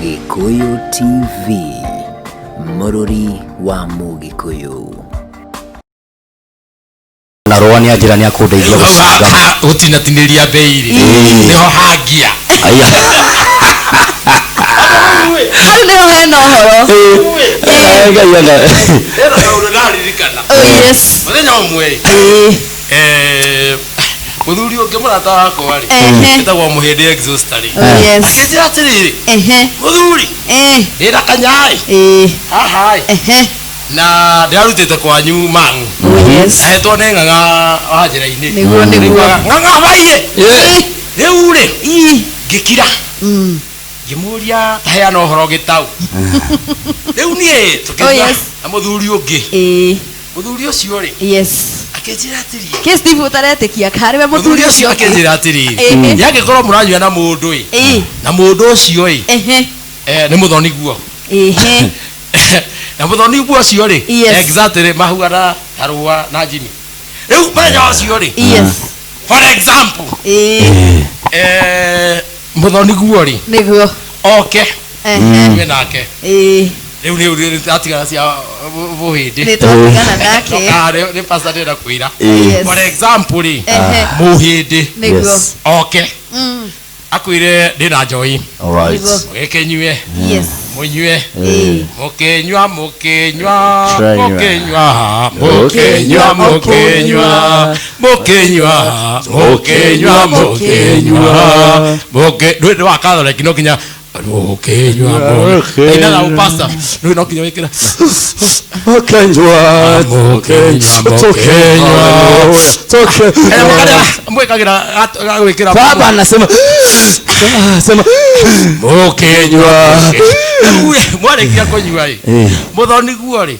Gĩkũyũ TV, mũrũri wa Mũgĩkũyũ. Na rũa nĩ anjĩra nĩ akũndeithia gũcunga. Gũtinatinĩria mbei rĩ, nĩho hangia. Aya. Hau nĩho hena ũhoro. Eh, Ngai anga. Hena kaũndũ ndaririkana. Oh yes. Mũthenya ũmwe ĩ, mũthuri ũngĩ mũrata wakwa rĩ, wĩtagwo Mũhĩndĩ Exhauster rĩ, Oh yes. akĩnjĩra atĩrĩrĩ, mũthuri, ndĩna kanyai haha ĩ, na ndĩrarutĩte kwanyu mang'u. Oh yes. Ahetwo nĩ ng'ang'a wa njĩra-inĩ. Nĩguo, nĩguo. Nĩguaga, ng'ang'a baiĩ. Rĩu rĩ, ngĩkira, ngĩmũria taheana ũhoro gĩtau. Rĩu niĩ tũkĩnyua Oh, yes. na mũthuri ũngĩ, mũthuri ũcio rĩ, akĩnjĩra atĩrĩrĩ, Kĩ Steve ũtaretĩkia karĩ we mũthuri mũthuri ũcio ũcio? akĩnjĩra atĩrĩrĩ, yangĩkorwo mũranyua na mũndũ ĩ, na mũndũ ũcio ĩ, nĩ mũthoni guo, na mũthoni guo ũcio rĩ, exactly mahuana ta rũa na Jimmy. Rĩu mũthenya ũcio rĩ, for example, mũthoni guo rĩ, Nĩguo. oke nyue nake, rĩu nĩ atigana cia mũhĩndĩ. Nĩ twatigana nake. Ah, nĩ pastor ndĩrenda kwĩra. For example rĩ, mũhĩndĩ Nĩguo. Oke akwĩre ndĩna njohi, All right. Nĩguo. mũgĩkĩnyue, mũnyue, mũkĩnyua, mũkĩnyua, Try. mũkĩnyua, mũkĩnyua, mũkĩnyua, mũkĩnyua, mũkĩnyua, mũkĩnyua, mũkĩ ndũĩ nĩ wa Catholic no nginya mũkĩnyua, mũkĩ inaga ũpasta ndũĩ no nginya wĩkĩra Mũkĩnyua, mũkĩnyua, mũkĩnyua. Tũkĩnyua. Mwĩkagĩra gwĩkĩra. Baba anasema, ah, sema Mũkĩnyua. Rĩu rĩ, mwarĩkia kũnyua ĩ, mũthoni guo rĩ,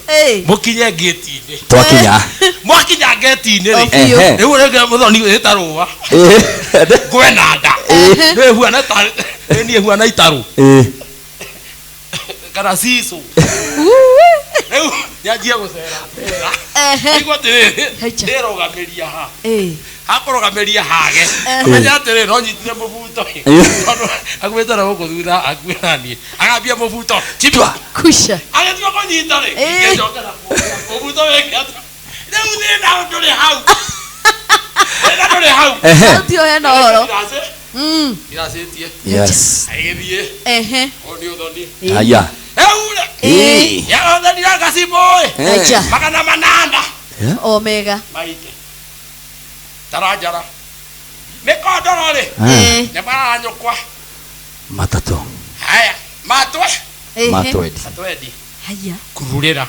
mũkinye ngĩti-inĩ. Twakinya. Mwakinya ngĩti-inĩ rĩ, O biũ. Rĩu rĩngĩ mũthoni ĩta rũa, ngwena nda nĩ huana ta nĩ niĩ huana itarũ kana cicũ. Rĩu nyanjie gũcera. Aigua atĩrĩrĩ, Haicha. ndĩrũgamĩria ha hakũrũgamĩria hage, amenya atĩrĩ no nyitire mũbuto ĩ, tondũ akuĩte na gũkũ thutha akuĩ na niĩ agambia mũbuto chitwa. Kusha. Agĩtua kũnyita rĩ, ngĩcokera mũbuto wĩke atĩa? Rĩu thĩna ndũrĩ hau, thĩna ndũrĩ hau. Hau tiho hena ũhoro. Iracĩtie. Agĩthiĩ. Ũyũ nĩ ũthoni. Aya. Rĩu rĩ, yathonire gacibũ ĩ, Acha. 800. Omega. Maite taranjara mĩkondoro rĩ, nĩ maranyũkwa. Matatũ. Haya matwe. Matwendi. Matwendi. Haya. Kururĩra.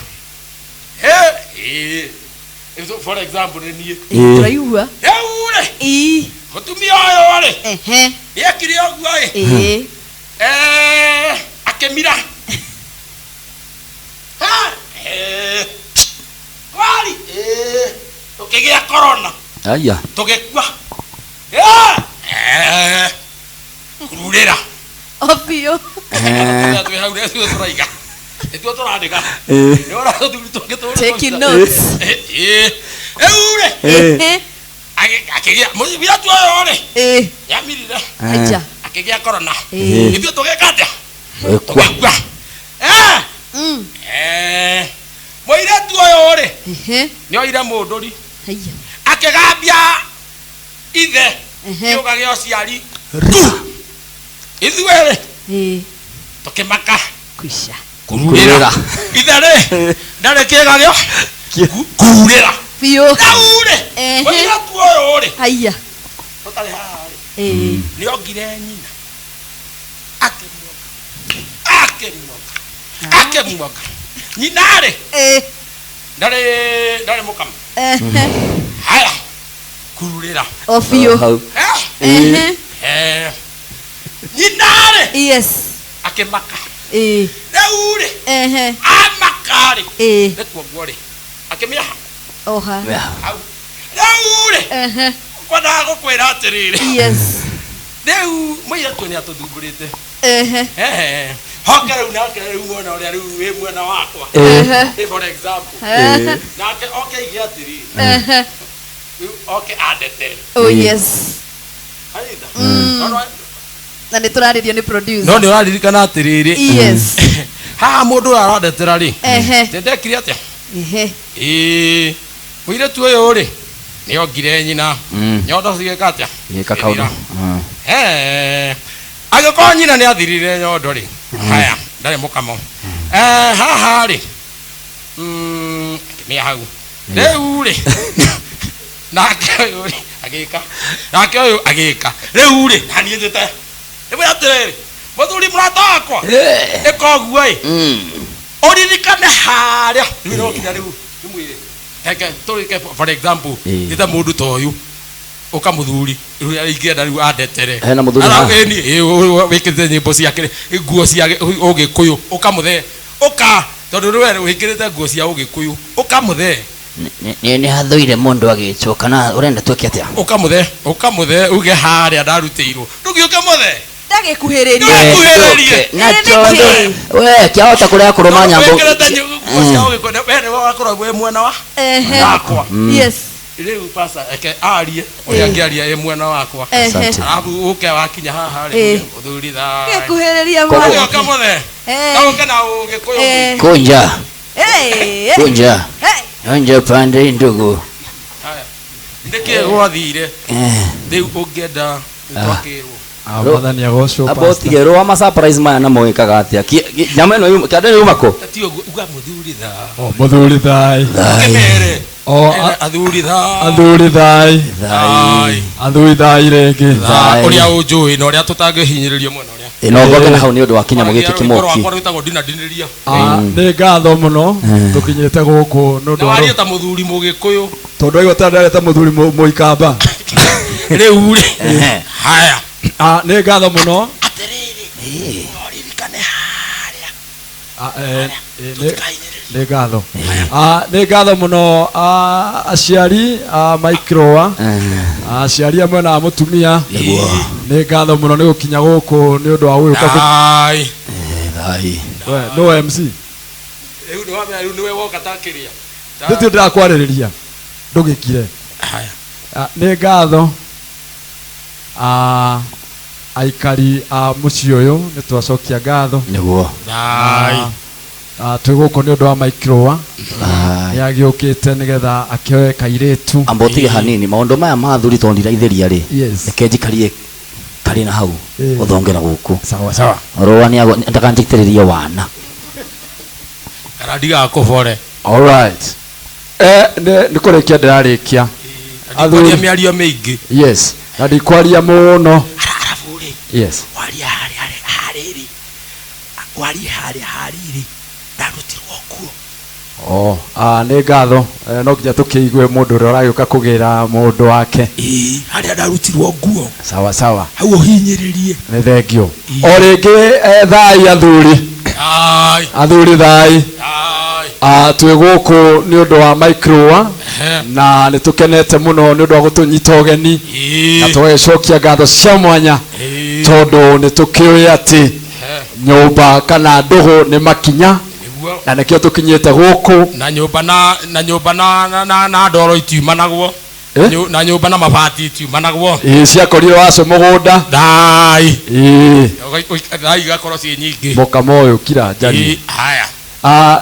For example nĩ niĩ. Tũraigua. Rĩu rĩ, mũtumia ũyũ rĩ, nĩekire ũguo ĩ, akĩmira. Ha, kwari, tũkĩgĩa corona. Aya. Tũgĩkua. Kururĩra. O biũ. Twĩ hau nĩtuo tũraiga, nĩtuo tũrandĩka. Nĩ ũra tũthuri tũngĩ tũrĩ. Taking notes. Rĩu rĩ, akĩgĩa mũirĩtu ũyũ rĩ, nĩamirire. Acha. Akĩgĩa corona. Ithuĩ tũgĩka atĩa? Tũgĩkua. Tũgĩkua. Mũirĩtu ũyũ rĩ, nĩoire mũndũri, Haya. akĩgambia ithe kĩũga gĩa ũciari ithuĩ rĩ, tũkĩmaka. Kwisha. Kururĩra. Ithe rĩ, ndarĩ kĩga gĩa kururĩra. Biũ. Rĩu rĩ, mũirĩtu ũyũ rĩ, Haya. ũtarĩ haha rĩ, nĩongire nyina, akĩmuonga, akĩmuonga, akĩmuonga. Nyina rĩ, ndarĩ mũkama. Haya, kururĩra. O biũ. Hau. Nyina rĩ, akĩmaka. Rĩu rĩ, amaka rĩ, nĩ kuonguo rĩ, akĩmĩaha. Oha. Hau. Rĩu rĩ, kwendaga gũkwĩra atĩrĩrĩ, rĩu mũirĩtu nĩ atũthumbũrĩte. Hoke rĩu nake rĩu mwena ũrĩa rĩu wĩ mwena wakwa. For example, nake oke aige atĩrĩrĩ, rĩu oke andetere. Oh yes. Aitha. Na nĩ tũrarĩrio nĩ producer. No nĩ ũraririkana atĩrĩrĩ. Yes. Haha mũndũ ũyũ arandetera rĩ. Ehe. Ndekire atĩa? Ehe. Ĩĩ. Mũirĩtu ũyũ rĩ nĩongire nyina. Nyondo cigĩka atĩa? Gĩka kaũndũ. Angĩkorwo nyina nĩ athirire nyondo rĩ. Haya, ndarĩ mũkamo. Haha rĩ. Nĩ hau. Rĩu rĩ. Nake ũyũ rĩ agĩka. Nake ũyũ agĩka. Rĩu rĩ na niĩ njĩte. Rĩu atĩrĩrĩ, mũthuri mũrata wakwa. Ĩka ũguo ĩ. Ũririkane harĩa. Rĩu no nginya rĩu ndĩmwĩre. Reke tũrĩke for example, nĩ ta mũndũ ta ũyũ ũka mũthuri rĩu ingĩenda rĩu andetere. Hena mũthuri haha? Ĩni wĩkĩrĩte nyĩmbo ciake nguo cia ũgĩkũyũ ũkamũthee ũka tondũ rĩu wĩkĩrĩte nguo cia ũgĩkũyũ ũkamũthee. Nĩ hathũire mũndũ agĩtwo kana ũrenda twĩke atĩa? Ũkamũthee uge harĩa ndarutĩirwo. Ndũgĩũke mũthee. Ndagĩkuhĩrĩrie. Ndũgĩkuhĩrĩrie. Na tondũ we kĩahota kũrĩa kũrũma nyambo. Wĩkĩrĩte nguo cia ũgĩkũyũ we nĩwe wakorwo wĩ mwena wa wakwa. Yes. Rĩu pasa eke arie ũrĩa angĩaria ĩ mwena wakwa. Arabu ũke wakinya haha rĩ mũthuri thaa. Gĩkuhĩrĩria mwana. Ũgĩũke mũthee. Ũke na ũgĩkũyũ. Kunja. Kunja. Onja pande ndugu. Haya. Nĩkĩ gwathire? Rĩu ũngĩenda twakĩrwo. Mwathani agocwo. Abo tige rwa ma surprise maya na mwĩkaga atĩa? Nyama ĩno yuma kĩanda yuma kũ? Ti ũguo uga mũthuri thaa. O mũthuri thai. Kĩmere. O athuri thaa. Athuri thai. Athuri thai rĩngĩ. Ũrĩa ũnjũĩ na ũrĩa tũtangĩhinyĩrĩrio mwena ũrĩa. No ngoke na hau nĩ ũndũ wa kĩnyamũ gĩkĩ kĩmoki. Wakwa rwĩtagwo ndinandinĩria. Nĩ ngatho mũno tũkinyĩte gũkũ nĩ ũndũ wa warie ta mũthuri mũgĩkũyũ. Tondũ aigua ta ndarĩa ta mũthuri mũikamba. Rĩu rĩ. Haya. Nĩ ngatho mũno. Atĩrĩrĩ. Ũririkane harĩa. Nĩ ngatho. Nĩ ngatho mũno aciari a Mike Rũa. Aciari a mwena wa mũtumia. Nĩ ngatho mũno nĩ gũkinya gũkũ nĩ ũndũ wa gũgĩũka. Thai. Thai. We no MC. Rĩu nĩ wamenya rĩu nĩwe woka ta kĩrĩa. Ndĩtĩ ndĩrakwarĩrĩria. Ndũgĩkire. Haya. Nĩ ngatho. Aikari a mũciĩ ũyũ nĩ twacokia ngatho. Nĩguo. Thai. Twĩ gũkũ nĩ ũndũ wa Mike Rũa. Nĩ agĩũkĩte nĩgetha akĩoe kairĩtu. Amba ũtige hanini maũndũ maya ma athuri tondũ ndiraithĩria rĩ. Reke njikarie karĩ na hau ũthongera gũkũ. Sawa sawa. Rũa nĩ ndakanjitĩrĩrie wana. Kana ndigakũbore. All right. Nĩ kũrĩkia ndĩrarĩkia. Athuri mĩario mĩingĩ. Yes. Na ndikwaria mũno. Arabu rĩ. Yes. Waria harĩa rĩ. Waria harĩa harĩ ndarutirwo kuo. Nĩ ngatho. No nginya tũkĩigue mũndũ ũrĩa ũragĩũka kũgĩra mũndũ wake. Ĩĩ, harĩa ndarutirwo nguo. Sawa sawa. Hau ũhinyĩrĩrie. Nĩ thengio. O rĩngĩ thai athuri. Thai. Athuri thai. Twĩ gũkũ nĩ ũndũ wa Mike Rũa. Na nĩ tũkenete mũno nĩ ũndũ wa gũtũnyita ũgeni. Na tũgagĩcokia ngatho cia mwanya. Tondũ nĩ tũkĩũĩ atĩ nyũmba kana ndũgũ nĩ makinya. Na nĩkĩo tũkinyĩte gũkũ. Na nyũmba na nyũmba na ndoro itiumanagwo. Na nyũmba na mabati itiumanagwo. Ĩĩ, ciakorirwo waco mũgũnda. Thai. Ĩĩ. Thai igakorwo ciĩ nyingĩ. Mũkamo ũyũ kira njarie. Haya.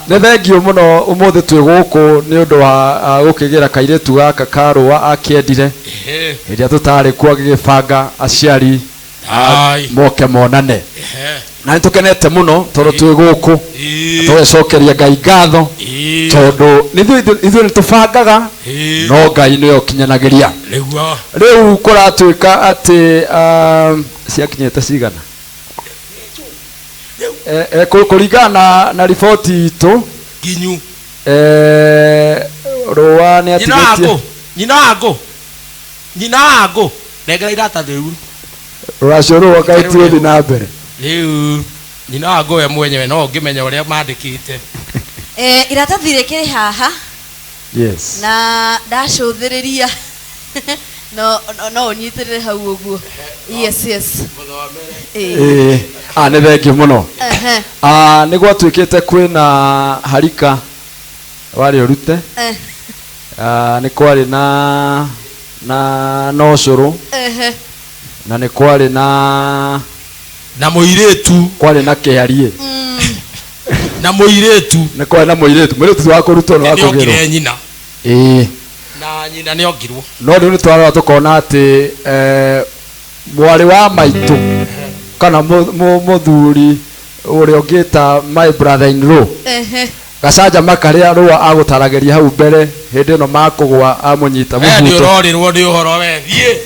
Nĩ thengio mũno ũmũthĩ twĩ gũkũ nĩ ũndũ wa gũkĩgĩra kairĩtu gaka ka Rũa akĩendire. Hĩndĩ ĩrĩa tũtarĩ kuo agĩgĩbanga aciari moke monane. Na nĩ tũkenete mũno tondũ twĩ gũkũ. Tũgĩcokeria Ngai ngatho tondũ ithuĩ nĩ tũbangaga no Ngai nĩwe ũkinyanagĩria. Rĩu kũratuĩka atĩ ciakinyĩte cigana? Kũringana na riboti itũ nginyu Rũa nĩ atigĩtie nyina wa ngũ nyina wa ngũ nengera iratathi rĩu rũracio rũa kaĩ tiũthi na mbere. Rĩu nyina wa ngũ we mwenyewe no ũngĩmenya ũrĩa mandĩkĩte. Iratathi rĩkĩrĩ haha. Yes. Na ndacũthĩrĩria no no ũnyitĩrĩre hau ũguo. Yes yes. Nĩ thengio mũno. Nĩ gwatuĩkĩte kwĩna harika warĩ ũrute. Nĩ kwarĩ na nocũrũ. Na nĩ kwarĩ na Na mũirĩtu. Kwarĩ na kĩarie. Na mũirĩtu. Nĩ kwarĩ na mũirĩtu. Mũirĩtu ti wa kũrutwo nĩ wa Nĩ okire kũgĩrwo. nyina. Ĩĩ. Na nyina nĩ ongirwo. No rĩu nĩ twarora tũkona atĩ mwarĩ wa maitũ kana mũthuri ũrĩa ũngĩta my brother in law. Gacanjama karĩa rũa agũtaragĩria hau mbere hĩndĩ ĩno makũgwa amũnyita We nĩ mũbuto. ũrorĩrwo nĩ ũhoro we thiĩ.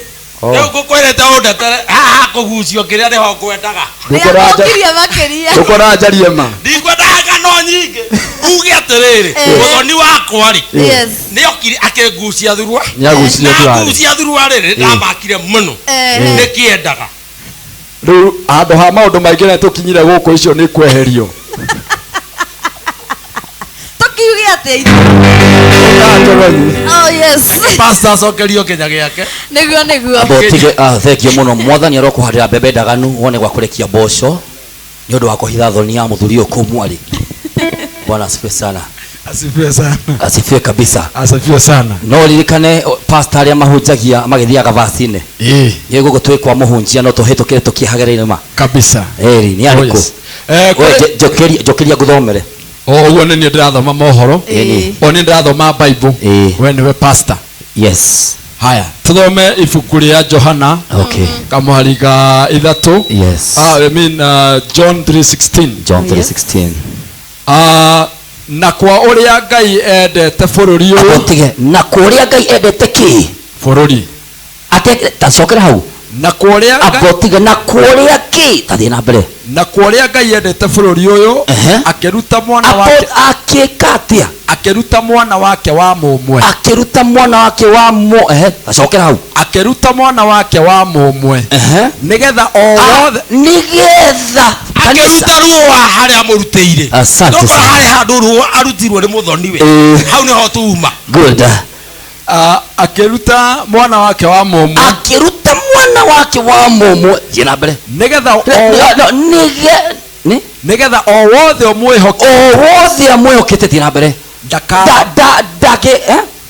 Oh. Rĩu ngũkwĩrĩte ũndetere haha kũgucio kĩrĩa nĩho ngwendaga. Nĩathũkirie makĩria. Ndũkwenda njarie ma. Ndikwendaga ng'ano nyingĩ. Uge atĩrĩrĩ, mũthoni wakwa rĩ, Yes. nĩokire akĩngucia thurua. Nĩagucirie Na thurua rĩ. ngucia thurua rĩ, nĩndamakire mũno. Nĩkĩendaga. Rĩu handũ ha maũndũ maingĩ na tũkinyire gũkũ icio nĩ kweherio. Tũkiuge atĩa ithuĩ? Oh yes. Pastor acokerio kĩnya gĩake. Nĩguo nĩguo. Amba ũtige, thengiũ mũno. Mwathani arokũhandĩra mbembe ndaganu wone gwa kũrekia mboco nĩ ũndũ wa kũhitha thoni ya mũthuri ũyũ kũu mwarĩ. Bwana asifiwe sana. Asifiwe sana. Asifiwe kabisa. Asifiwe sana. No ririkane pastor arĩa mahunjagia magĩthiaga vacinĩ. Ĩĩ. Nĩ gũkũ twĩ kwa mũhunjia no tũhĩtũkĩre tũkĩehagereire ma. Kabisa. Ĩri, nĩ arĩkũ? Oh, yes. We, njokeria ngũthomere. O ũguo nĩ niĩ ndĩrathoma mohoro. Ĩĩ. O nĩ ndĩrathoma Bible. Ĩĩ. We nĩwe pastor. Yes. Haya, tuthome ibuku rĩa Johana. Okay. Kamũhari ga ithatũ. Yes. I mean, John 3:16. John 3:16. Na kwa ũrĩa Ngai endete bũrũri ũyũ. Amba ũtige, na kwa ũrĩa Ngai endete kĩ? Bũrũri. Ate, ta cokera hau. Na kwa ũrĩa Ngai Amba ũtige, na kwa ũrĩa kĩ? Ta thiĩ na mbere. Na kwa ũrĩa Ngai endete bũrũri ũyũ, akĩruta mwana Amba wake. akĩka atĩa? Akĩruta mwana wake wa mũmwe. Akĩruta mwana wake wa ta cokera hau. Akĩruta mwana wake wa mũmwe. Nĩgetha o wothe. Nĩgetha. Akĩruta rũa harĩa amũrutĩire. Asante Ndũkora sana. harĩ handũ rũa arutirwo nĩ mũthoni we. Hau nĩho tuma. Good. Akĩruta mwana wake wa mũmwe. Akĩruta mwana wake wa mũmwe. Thiĩ na mbere. Nĩgetha o No, no, nĩ? Nĩgetha o wothe ũmwĩhoke. O wothe amwĩhokete, thiĩ na mbere.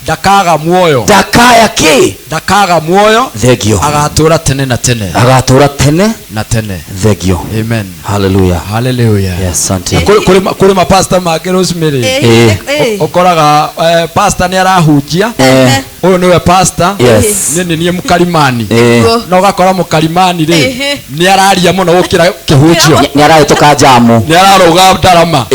Ndakaga muoyo. Ndakaya kĩ? Ndakaga muoyo. Thengio. Agatũra tene na tene. Agatũra tene na tene. Thengio. Amen. Hallelujah. Hallelujah. Yes, asante. Kũrĩ mapastor mangĩ Rosemary. Ũkoraga pastor nĩ arahunjia. Ũyũ nĩwe pastor. Yes. Niĩ nĩ niĩ mũkarimani. Na ũgakora mũkarimani rĩ, nĩ araria mũno gũkĩra kĩhunjio. Nĩ arahĩtũka njamu. Nĩ ararũga ndarama.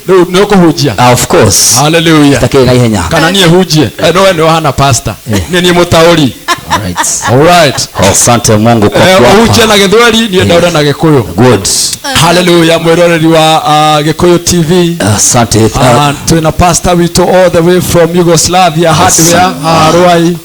Rĩu nĩ ũkũhunjia? Of course. Hallelujah. Takĩrĩ na ihenya. Kana niĩ hunjie? No we nĩwe ũhana pastor. Niĩ niĩ mũtaũri. All right. All right. Asante Mungu kwa kuwapa. Ũhunjie na Gĩthweri, niĩ ndaũra na Gĩkũyũ. Good. Hallelujah, mwĩroreri wa Gĩkũyũ TV. Asante. Twĩna pastor witũ all the way from Yugoslavia hardware, Ruai.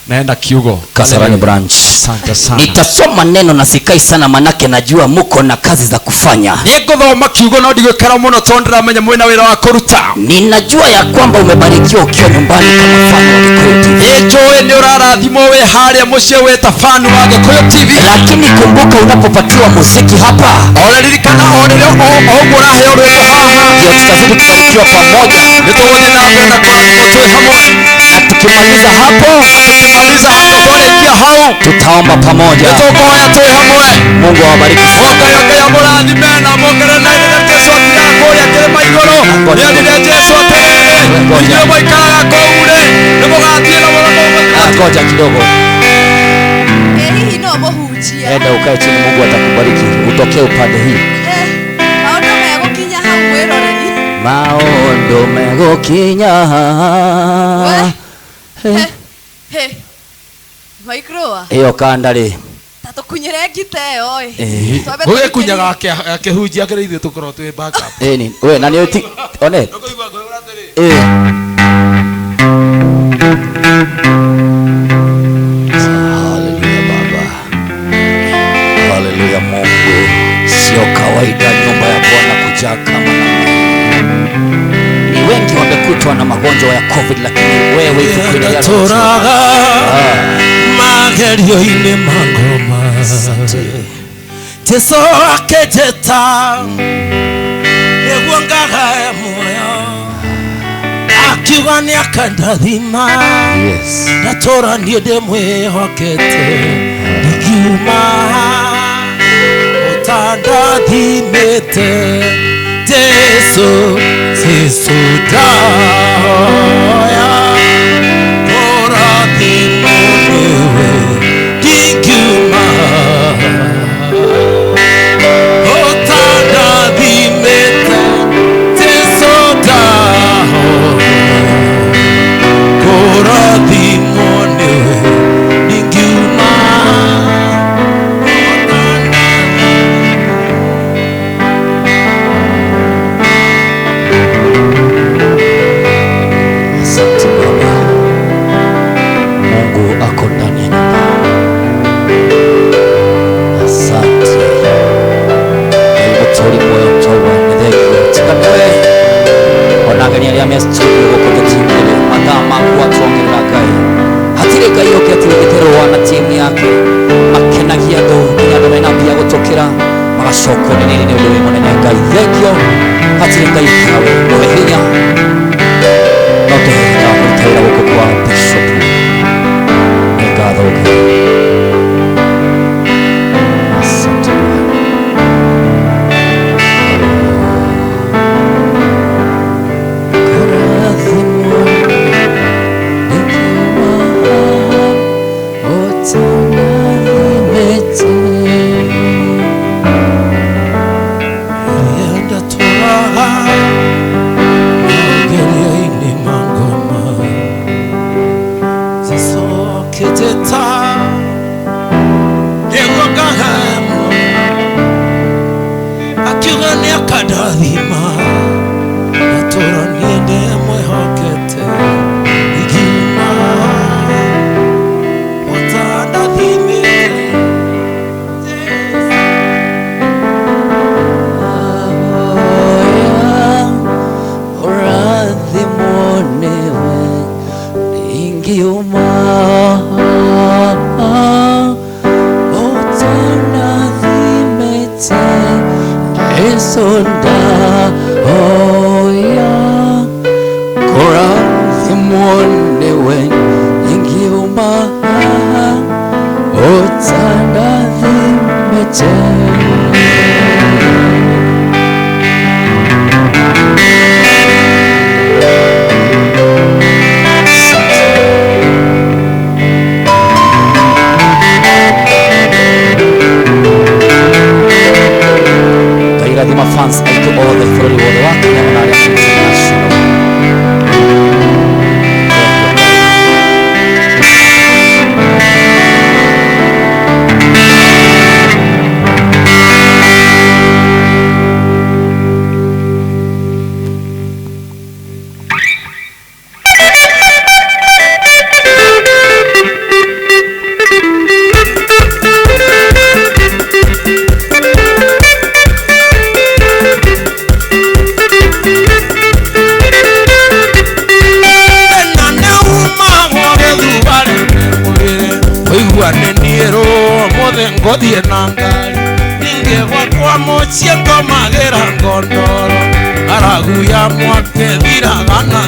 Naenda kiugo. Kasarani Hallelujah. branch. Asante sana. Nitasoma neno na sikai sana manake najua muko na kazi za kufanya. Nĩngũthoma kiugo no ndigũikara mũno tondũ ndĩramenya mwĩna wĩra wa kũruta. Ninajua ya kwamba umebarikiwa ukiwa nyumbani kama fan wa Gĩkũyũ TV. Nĩnjũĩ nĩ ũrarathimwo wĩ harĩa mũciĩ wĩ ta fan wa Gĩkũyũ TV. Lakini kumbuka unapopatiwa muziki hapa. O ririkana o rĩrĩa o ũguo ũraheo rwĩmbo haha. Ndio tutazidi kubarikiwa pamoja. Nĩtũgũthiĩ na mbere na kũrathimwo twĩ hamwe. Na tukimaliza hapo, tukimaliza hapo twarĩkia hau, tutaomba pamoja. Nĩtũkũhoya twĩ hamwe. Mungu awabariki sana. Ngai Ngai amũrathime na amuongerere na rĩrĩa Jesũ akinyaga kũrĩa kĩrĩma igũrũ. Nĩerire Jesũ atĩrĩrĩ, inyuĩ mũikaraga kũu rĩ, nĩmũgathiĩ na mũrĩ Ngoja kidogo. Hihi no mũhunjia. Enda ukae chini, Mungu atakubariki. Utokee upande hii. Maũndũ megũkinya hau mwĩroreri. Maũndũ megũkinya. He. Maikroa. Ĩyo kanda rĩ. Ta tũkunyĩre ngita ĩyo ĩ. Twambe Gũgĩkunyaga akĩhunjia kĩrĩa ithuĩ tũkorwo twĩ backup. Ĩni, we na nĩ ti one. Hallelujah Baba. Hallelujah Mungu. Sio kawaida nyumba ya Bwana kujaa kama namna hii. Ni wengi wamekutwa na magonjwa ya COVID, lakini wewe ifukulia yale Tũraga magerio-inĩ ma ngoma. Jesũ akĩnjĩta nĩguo ngagae muoyo, akiuga nĩakandathima. Yes. Ndatũra niĩ ndĩmwĩhokete, ndingiuma Utandathimĩte Jesu, Jesu ndahoya kũrathimwo nĩwe ndingiuma. Utandathimĩte Jesu ndahoya kũrathimwo nĩwe ndingiuma. Asante Baba. Mungu ako ndani ya nyumba. Asante. Mũtũri muoyo twaua nĩ thengio. Tiga nĩwe ona ageni arĩa me studio gũkũ tũtingĩrĩ mathaa maku watuongerera Ngai. Hatirĩ Ngai ũngĩ atiũgĩte na timu yake makenagia andũ nginya andũ mena mbia gũtũkĩra magacokwo nĩ nĩ ũndũ wĩ mũnene Ngai. Thengio hatirĩ Ngai tawe ũhe hinya no tũhe hinya wa kũruta wĩra gũkũ kwa Bishop. Nĩ ngatho Ngai. Asante Bwana. Kũrathimwo nikiuma ũtandathimĩte. Rĩrĩa ndatũraga magerio-inĩ ma ngoma cicokete ta nĩguo ngahemwo akiuga nĩakandathima ndatũra niĩ ndĩmwĩhokete ingiuma ũtandathimĩte Jesu. Ũrathimwo nĩwe ndingiuma ũtandathimĩte Jesu ndahoya kũrathimwo nĩwe ndingiuma ũtandathimĩte. Ngai rathima fans aitũ othe bũrũri wothe wa Kenya na arĩa international. Ngothiĩ na ngari ningĩ gwakwa mũciĩ ngomagĩra ngondoro ng'aragu ya mwake thiraga na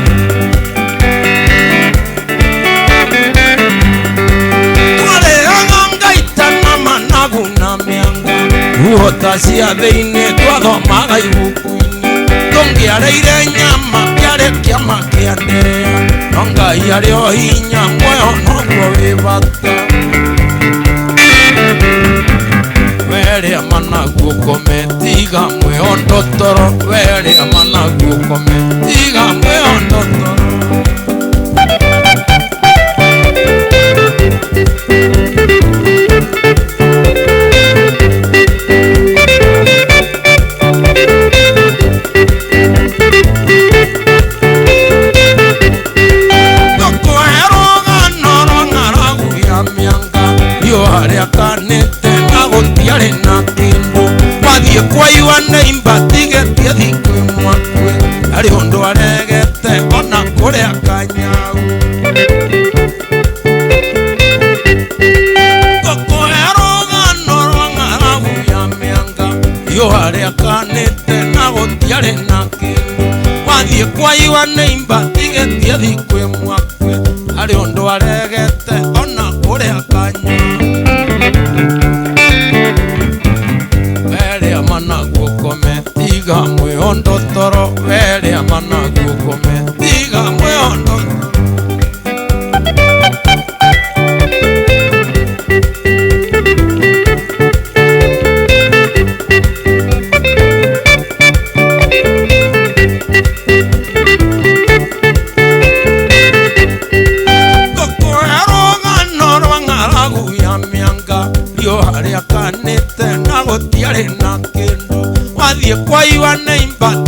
twarĩaga ngaita na managu na mĩanga huhota cia thĩinĩ twathomaga ibuku-inĩ tũngĩarĩire nyama kĩarĩ kĩama kĩa ndĩa no Ngai arĩ o hinya muoyo noguo wĩ bata Weria managu ũkome tiga mwĩondo toro weria managu ũkome tiga mwĩondo toro. Ngũkũhe rũgano rwa ng'aragu ya mĩanga riũa rĩakanĩte na gũtiarĩ na kĩndũ wathiĩ kwaiwa nĩ imba tigetie thikũ ĩmwe akue harĩ ũndũ aregete ona kũrĩa kanyau. Ngũkũhe rũgano rwa ng'aragu ya mĩanga riũa rĩakanĩte na gũtiarĩ na kĩndũ wathiĩ kwaiwa nĩ imba tigetie thikũ ĩmwe akue harĩ ũndũ aregete ona kũrĩa kanyau. Tiga mwĩondo toro werĩa managu ũkome tiga mwĩondo. Kanete na gũtiarĩ na kĩndũ wathiĩ kwa iwa nĩ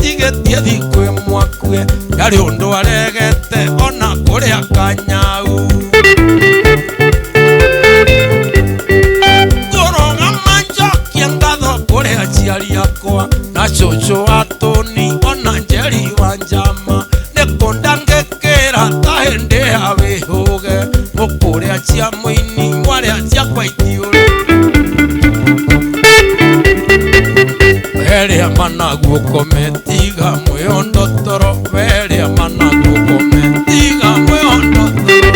tigĩtie thikũ ĩmwe akue ndarĩ ũndũ aregete ona kũrĩa kanyau. Ngũrũgama njokie ngatho kũrĩ aciari akwa na cũcũ wa Tũni ona Njeri wa Njama nĩ kũndangĩkĩra ta hĩndĩ ya wĩhũge mũkũrĩa cia mũini mwarĩa ciakwa itiũrĩ. Weria managu ũkome tiga mwĩondo toro weria managu ũkome tiga mwĩondo toro.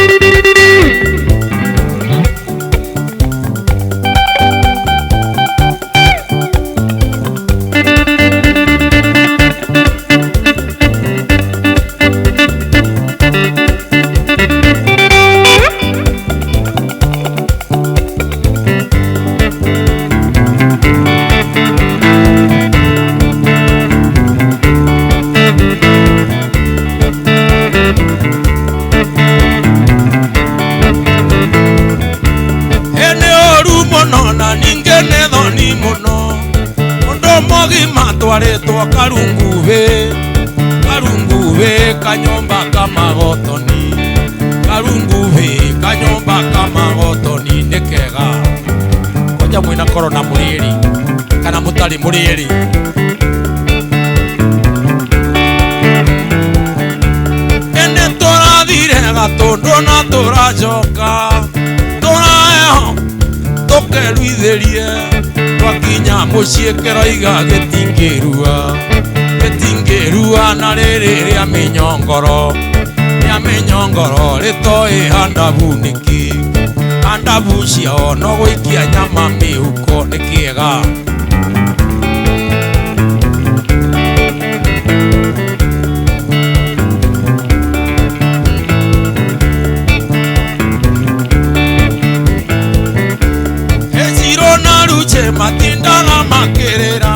Twaretwo karunguve karunguve kanyomba kamagotoni karunguve kanyomba kamagotoni nĩ kega kwanja mwĩna korona mũrĩrĩ kana mũtarĩ mũrĩrĩ. Ene tũrathire gatũndũ na tũracoka tũraeho tũkeruithĩrie twakinya mũciĩ kĩroiga gĩtingĩrua gĩtingĩrua na rĩrĩ rĩa mĩnyongoro rĩa mĩnyongoro rĩtoĩ handabu nĩkĩ handabu ciao no gũikia nyama mĩhuko nĩ kĩega. Matindaga makĩrĩra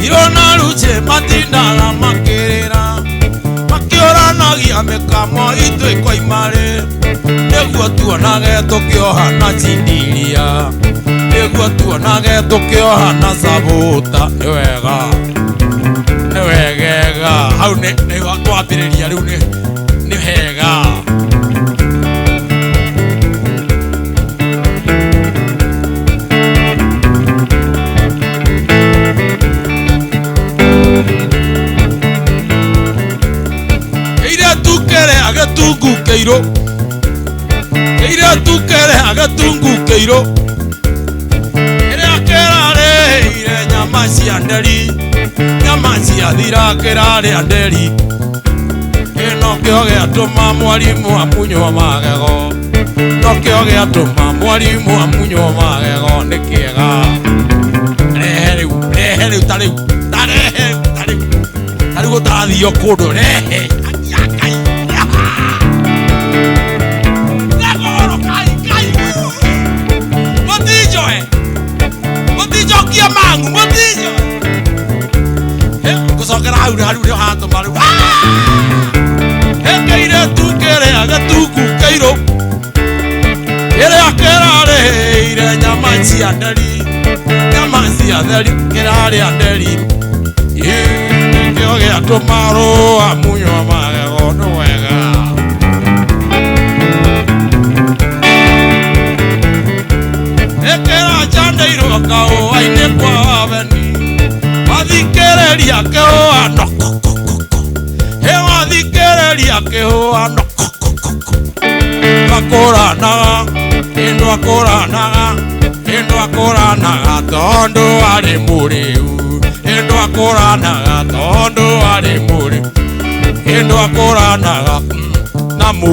Ciro na Ruche matindaga makĩrĩra makĩũranagia mĩkamo itũ ĩkoima-rĩ nĩguo tuonage tũkĩoha na cindiria nĩguo tuonage tũkĩoha na cabũta. Nĩ wega nĩ wegega hau nĩ twambĩrĩria rĩu nĩ hega. Agatungu keiro keira tukere agatungu keiro ĩrĩa kĩrarĩire nyama cia nderi nyama ciathira kĩrarĩa nderi ĩno kĩo gĩatũma mwarimũ amunywo magego no kĩo gĩatũma mwarimũ amunywo magego nĩ kĩega. Rehe rĩu rehe rĩu ta rĩu ta rehe ta rĩu ta rĩu gũtarathio kũndũ rehe. Mangu mũtinjo ngũcokera hau hau nĩho hatũma rĩu kĩirĩtu kĩrĩa gĩtungu kĩirũ kĩrĩa kĩrarĩire nyama cia nderi nyama cia theri kĩrarĩa nderi nĩkĩo gĩatũma rũa munywo magego nĩ wega. Ĩkĩra njandeirwo kahũa-inĩ kwa wabeni wathikĩrĩria kĩhũa no kokokoko ĩ wathikĩrĩria kĩhũa no kokokoko ndwakũranaga ĩ ndwakũranaga ĩ ndwakũranaga tondũ arĩ mũrĩu ĩ ndwakũranaga tondũ arĩ mũrĩu ĩ ndwakũranaga na mũ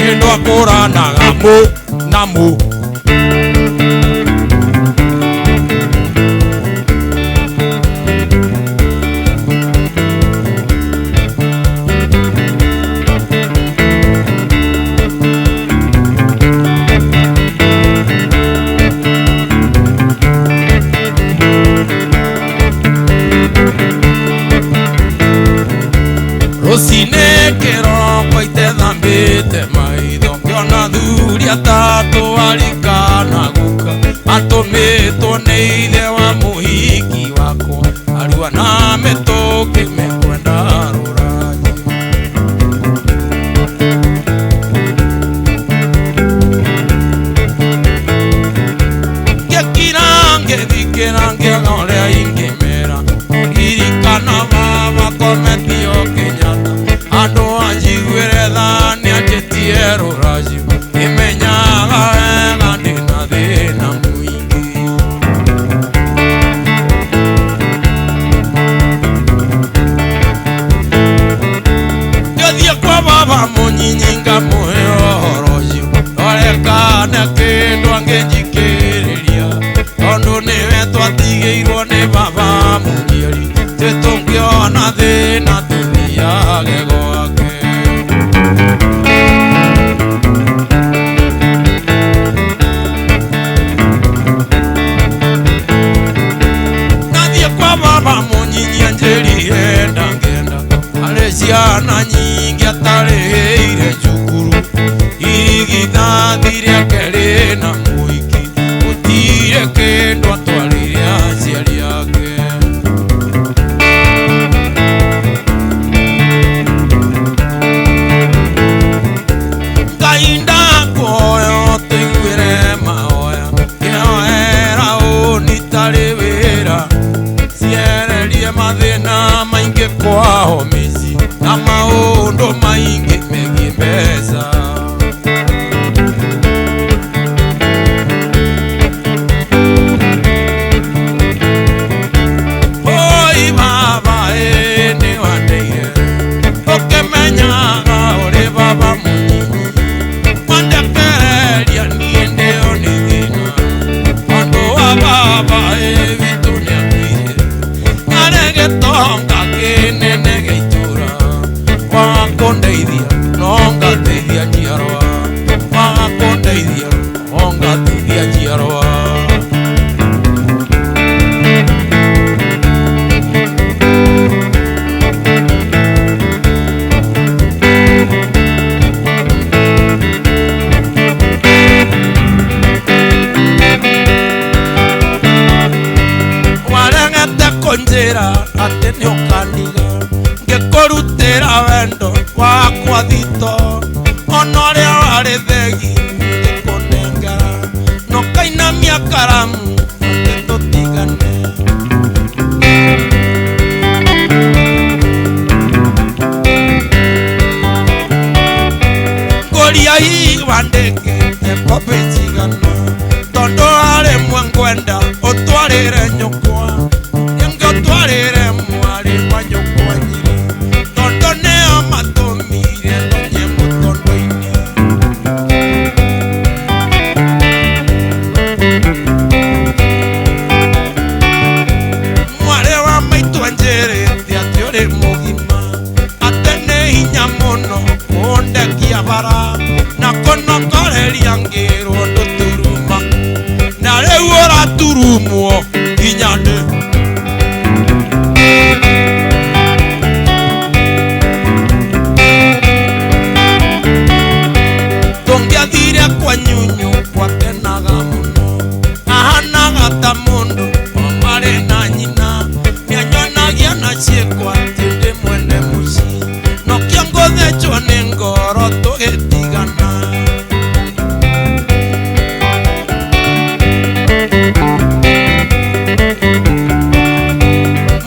ĩ ndwakũranaga mũ na mũ. Rũcinĩ kĩroko itethambĩte maitho ngĩona thuri atatũ arika na guka atũmĩtwo nĩ ithe wa mũhiki wakwa arua na mĩtũkĩ mekwenda rũracio. Ngĩkira ngĩthikĩra ngĩaga ũrĩa ingĩmera ririkana baba kometio Kenyatta andũ anjiguĩre tha nĩanjĩtie rũracio ngĩmenyaga wega ndĩna thĩna mũingĩ. Ngĩthiĩ kwa baba mũnyinyi ngamũhe ũhoro ũcio ndore kana kĩndũ angĩnjikĩrĩria tondũ nĩwe twatigĩirwo nĩ baba mũnjiari twĩ tũngĩona thĩna tũthiage gwake. Nathiĩ kwa baba mũnyinyi anjĩrire ndangĩenda arĩ ciana nyingĩ atarĩhĩire cukuru irigithathi rĩake rĩna mũingĩ gũtirĩ kĩndũ atwarĩire aciari ake. Ngai ndakũhoya ũtũiguĩre mahoya ngĩhoera ũni tarĩ wĩra ciererie mathĩna maingĩ kwao mĩciĩ na maũndũ maingĩ megiĩ mbeca. Oi baba ĩ nĩwandeire ũkĩmenyaga ũrĩ baba mũnyinyi wandekereria niĩ ndĩo nĩ thĩna tondũ wa baba ĩ witũ nĩakuire arĩ gĩtonga kĩnene gĩa itũũra waga kũndeithia no ngateithia njiarwa waga kũndeithia no ngateithia njiarwa. Waregete kũnjĩra atĩ nĩũkandiga ngĩkũrutĩra wendo wakwa thito ona ũrĩa warĩ thegi ngĩkũnengera na ũkainamia karamu atĩ tũtigane. Ngũria ii wandĩkĩte kobĩ cigana tondũ harĩ mwe ngwenda ũtwarĩre nyũkwa rĩngĩ ũtwarĩre mwarĩ wa nyũkwa nyiri tondũ nĩo matũmire ndonye mũtondo-inĩ. Mwarĩ wa maitũ anjĩrĩte atĩ ũrĩ mũgima atĩ nĩ hinya mũno kũndekia bara na kũnokoreria ngĩrwo ndũturuma na rĩu ũraturumwo nginya ndĩ. Tũngĩathire kwa nyunyu gwakenaga mũno ahanaga ta mũndũ o marĩ na nyina nĩanyonagia na ciĩko atĩ ndĩ mwene mũciĩ no kĩongũthecwo nĩ ngoro tũgĩtigana.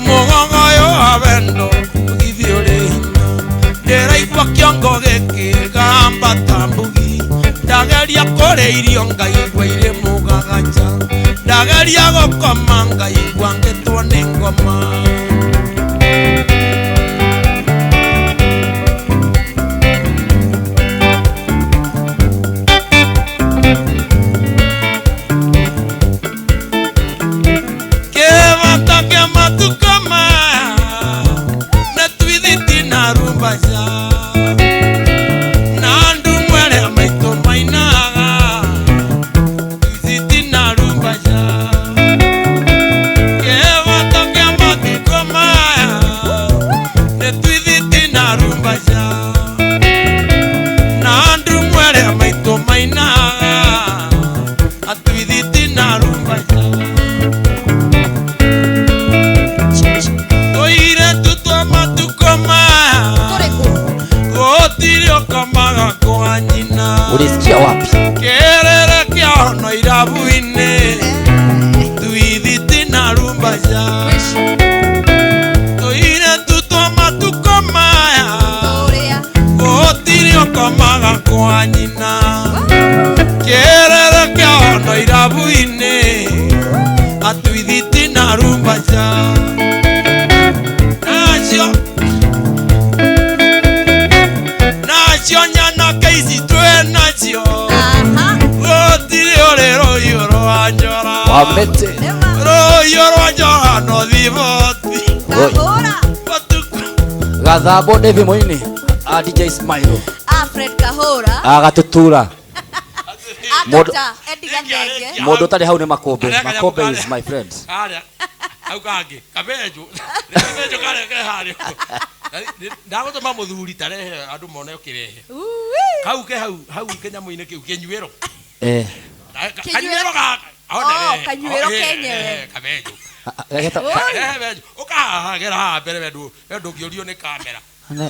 Mũgogo ũyũ wa wendo ũgithĩ ũrĩ hinya ndĩraigua kĩongo gĩkĩgamba ta mbugi ndageria kũrĩa irio ngaigua irĩ mũgagaca ndageria gũkoma ngaigua ngĩtwo nĩ ngoma. Kĩbata kĩa matukũ maya nĩ twithiti na rumbaca na ndumwe arĩa maitũ mainaga twithiti na rumbaca. Kĩbata kĩa matukũ irabu-inĩ atuithiti na rumbaca nacio nacio nyanake ici twĩ nacio gũtirĩ ũrĩ rũhiũ rwa njora Wamete. Rũhiũ rwa njora no thiboti Gathabo David Moini a DJ Smile Alfred Kahora agatutura Dr. Eddie Gathenge Mundu tari hau ni Makombe. Makombe is my friend. Aria hau kangi kabenjo kabenjo karia ke haria ndagutuma muthuri tarehe andu mone ukirehe kau ke hau hau kinyamu-inĩ kiu kinyuĩro kanyuĩro gaka Oh, kanyuĩro kenyewe kabenjo kabenjo ukahagera haha mbere we ndũngĩũrio nĩ kamera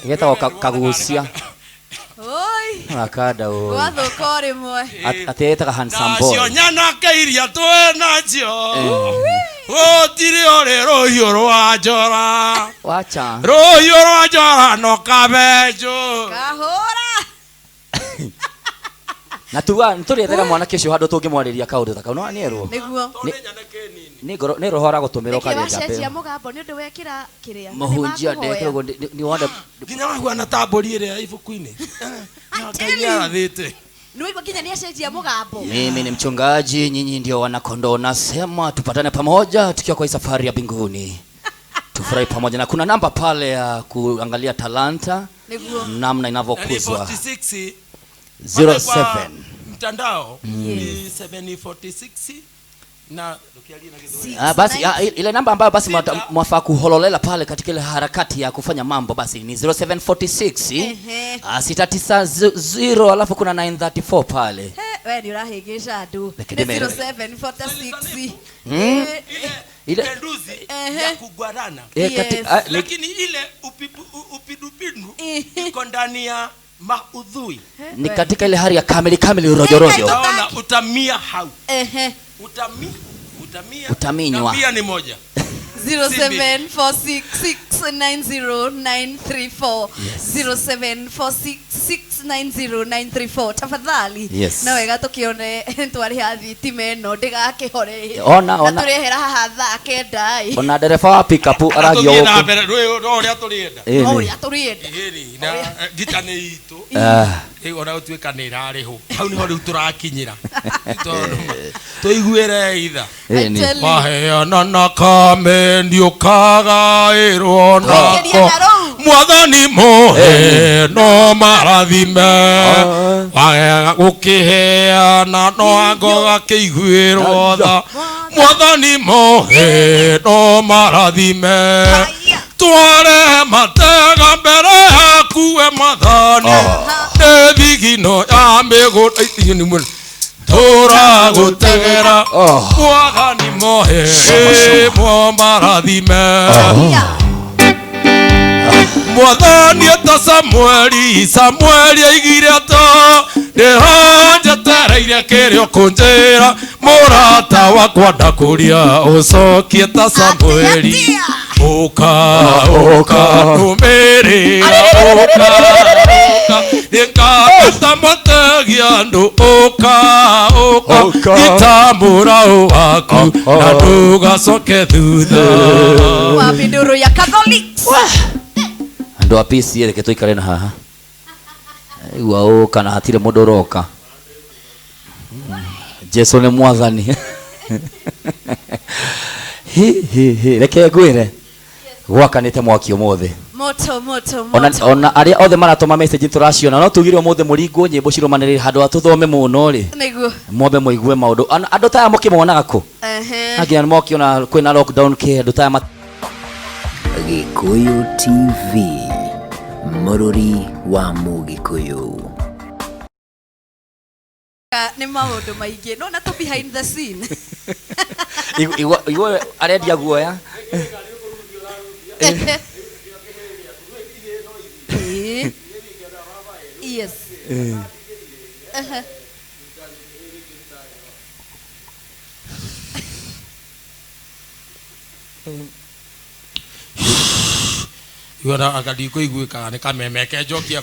getagwo kagucia Oi. Akada oi. Gwathuka o rĩmwe. Atĩ etaga handsome boy. Nacio nyanake iria twĩ nacio gũtirĩ ũrĩ rũhiũ rwa njora. Wacha. Rũhiũ rwa njora no kabenjo. Kahũra. Na tuga nĩtũrĩethera mwanake ũcio handũ tũngĩmwarĩria kaũndũ ta kau no nĩerwo. Nĩguo. Nĩ ngoro nĩ roho aragũtũmĩra ũkaria Wacenjia mũgambo nĩ ũndũ wekĩra kĩrĩa. Mũhunjia ndekĩra ũguo nĩ wonde nginya wahuana ta mbũri ĩrĩa ibuku-inĩ. Ngai nĩarathĩte. Nĩwaigua nginya nĩacenjia mũgambo. Mimi ni mchungaji, nyinyi ndio wanakondoo. Nasema tupatane pamoja tukiwa kwa safari ya mbinguni. Tufurahi pamoja na kuna namba pale ya kuangalia talanta namna inavyokuzwa. 46 07 mtandao ni 746 na basi ile namba ambayo basi mwafaa kuhololela pale katika ile harakati ya kufanya mambo basi ni 0746 690 alafu kuna 934 pale. Wewe ni urahigisha andu. 0746 ile penduzi ya kugwarana. Lakini ile upindupindu iko ndani ya maudhui. Ni katika ile hali ya kamili kamili rojo rojo. Utaona utamia hau. Utamia. Utaminywa. Mia ni moja. 0746690934 0746690934 tafadhali. Yes. Na wega tukione twariha thitima ĩno ndĩgakĩhore. Ona ona turehera haha thaa kenda. Ona ndereba wa pick up aragio gũkũ. Na mbere rũĩ no ũrĩa tũrĩenda. No ũrĩa tũrĩenda. Ĩni na ngita nĩ itũ. Rĩu ona gũtuĩka nĩ ĩrarĩhwo. Hau nĩho rĩu tũrakinyĩra. Tondũ tũiguĩre itha. Maheana na kame nĩũkagaĩrwo nako. Mwathani mũhe no marathime. Wagega gũkĩheana no ango gakĩiguĩrwo tha. Mwathani mũhe no marathime. Tware matega mbere yaku we Mwathani. Nĩ thigino ya mĩgũnda tũragũtegera. Mwathani mũhe mo marathime. Mwathani eta Samueli, Samueli aigire ata ndĩranjetereire kĩrĩa ũkũnjĩra mũrata wakwa ndakũria ũcokie ta Samueli. Ũka ũka ndũmĩrĩra ũka ũka nĩngatuta mũtegi andũ ũka ũka gĩtambũra waku na ndũgacoke thutha. Wa ya Catholics. Andu a PCA reke tuikare na haha. Igua ũka na hatirĩ mũndũ ũroka. Jesu nĩ mwathani. Hi hi hi reke ngwĩre gwakanĩte mwaki ũmũthĩ. Moto moto moto. Ona arĩa othe maratũma message tũraciona no tugire ũmũthĩ mũringwo nyĩmbo ciromanĩrĩire handũ ha tũthome mũno rĩ. Nĩguo. Mwambe mũigue maũndũ. Andũ ta aya mũkĩmonaga kũ? Ehe. Nginya nĩmokĩona kwĩna lockdown kĩ andũ ta aya Gikuyu TV Mũrũri wa Mũgĩkũyũ. Nĩ maũndũ maingĩ no na tũ behind the scene. Igua arendia guoya. Yes. Rĩu ona anga ndikũiguĩkaga nĩ kameme kenjokia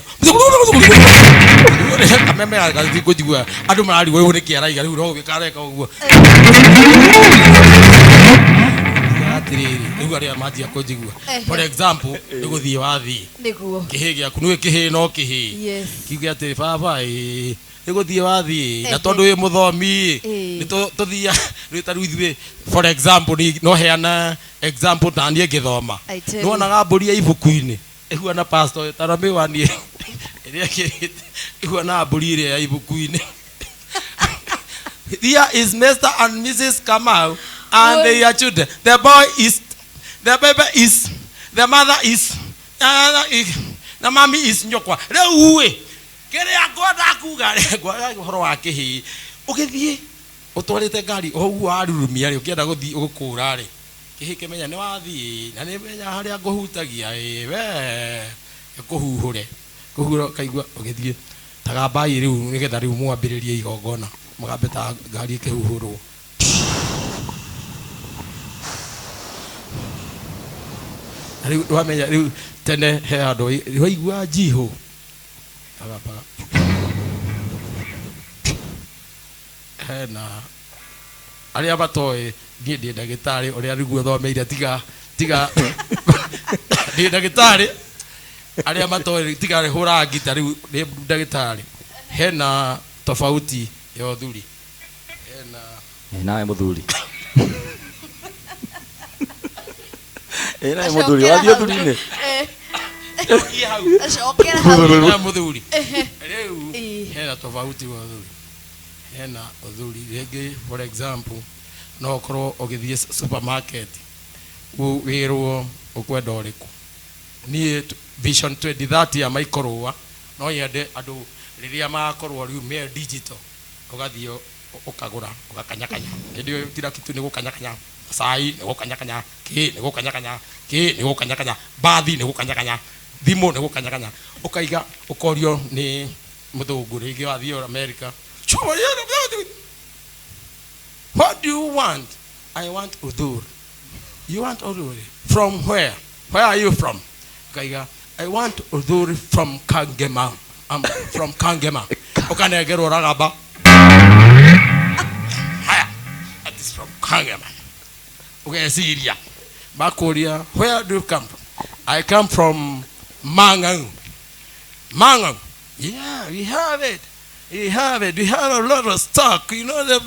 kameme gaka ndikũnjigua andũ mararigwo rĩu nĩkĩ araiga rĩu no gwĩka areka ũguo atĩrĩrĩ rĩu arĩa manjia kũnjigua for example nĩ gũthiĩ wathiĩ Nĩguo. Kĩhĩ gĩaku nĩũĩ kĩhĩ no kĩhĩ. Yes. Kiuge atĩrĩ baba ĩĩ nĩ gũthiĩ wathiĩ na tondũ wĩ mũthomi Ĩĩ. nĩ tũthiaga rĩu ta rĩu ithuĩ for example ni no heana example ta niĩ ngĩthoma I tell you. nĩwonaga mbũri ya ibuku-inĩ ĩhuana pastor tara mĩwani ĩrĩa ĩkĩrĩte ĩhuana mbũri ĩrĩa ya ibuku-inĩ. Here is Mr. and Mrs. Kamau and their children. The boy is, the baby is, the mother is, the mommy is nyokwa. Rĩu ĩ, kĩrĩa ngwenda kuga rĩ, ngwenda ũhoro wa kĩhĩĩ. Ũgĩthiĩ ũtwarĩte ngari o ũguo warurumia rĩ, ũkĩenda gũthiĩ gũkũra rĩ, kĩhĩĩ kĩmenya nĩ wathiĩ na nĩ menya harĩa ngũhutagia ĩ, we kũhuhũre. Kũhuhũra ũkaigua ũgĩthiĩ ta gambai rĩu nĩgetha rĩu mwambĩrĩrie igongona. Mũgambe ta ngari ĩkĩhuhũrwo. Na rĩu wamenya rĩu tene he handũ waigua njihũ. Agambaga. Hena arĩa matoĩ niĩ ndĩ ndagĩtarĩ ũrĩa rĩu thomeire tiga tiga ndĩ ndagĩtarĩ arĩa matoĩ tiga hũra ngita rĩu ndĩ ndagĩtarĩ. Hena tofauti ya ũthuri. Hena Nawe mũthuri. Nawe mũthuri, wathiĩ ũthuri-inĩ? Njokie hau. Acokera hau. Hena mũthuri. Rĩu hena tofauti wa ũthuri. Hena ũthuri rĩngĩ for example no ũkorwo ũgĩthiĩ supermarket wĩrwo ũkwenda ũrĩkũ. Niĩ Vision 2030 ya Michael Rũa no nyende andũ rĩrĩa magakorwo rĩu me digital ũgathiĩ ũkagũra ũgakanyakanya. Hĩndĩ ĩyo kila kitu nĩ gũkanyakanya. Cai nĩ gũkanyakanya, kĩ nĩ gũkanyakanya, kĩ nĩ gũkanyakanya, bathi nĩ gũkanyakanya, thimũ nĩ gũkanyakanya. Ũkaiga ũkorio nĩ mũthũngũ rĩngĩ wathiĩ America. What do you want? I want Udur. You want Udur? From where? Where are you from? Ũkaiga, I want Udur from Kangema. I'm from Kangema. Ũkanengerwo ragamba. Haya, that is from Kangema. Ũgeciria. Makũria, where do you come from? I come from Mangang. Mangang. Yeah, we have it. We have it. We have a lot of stock. You know, the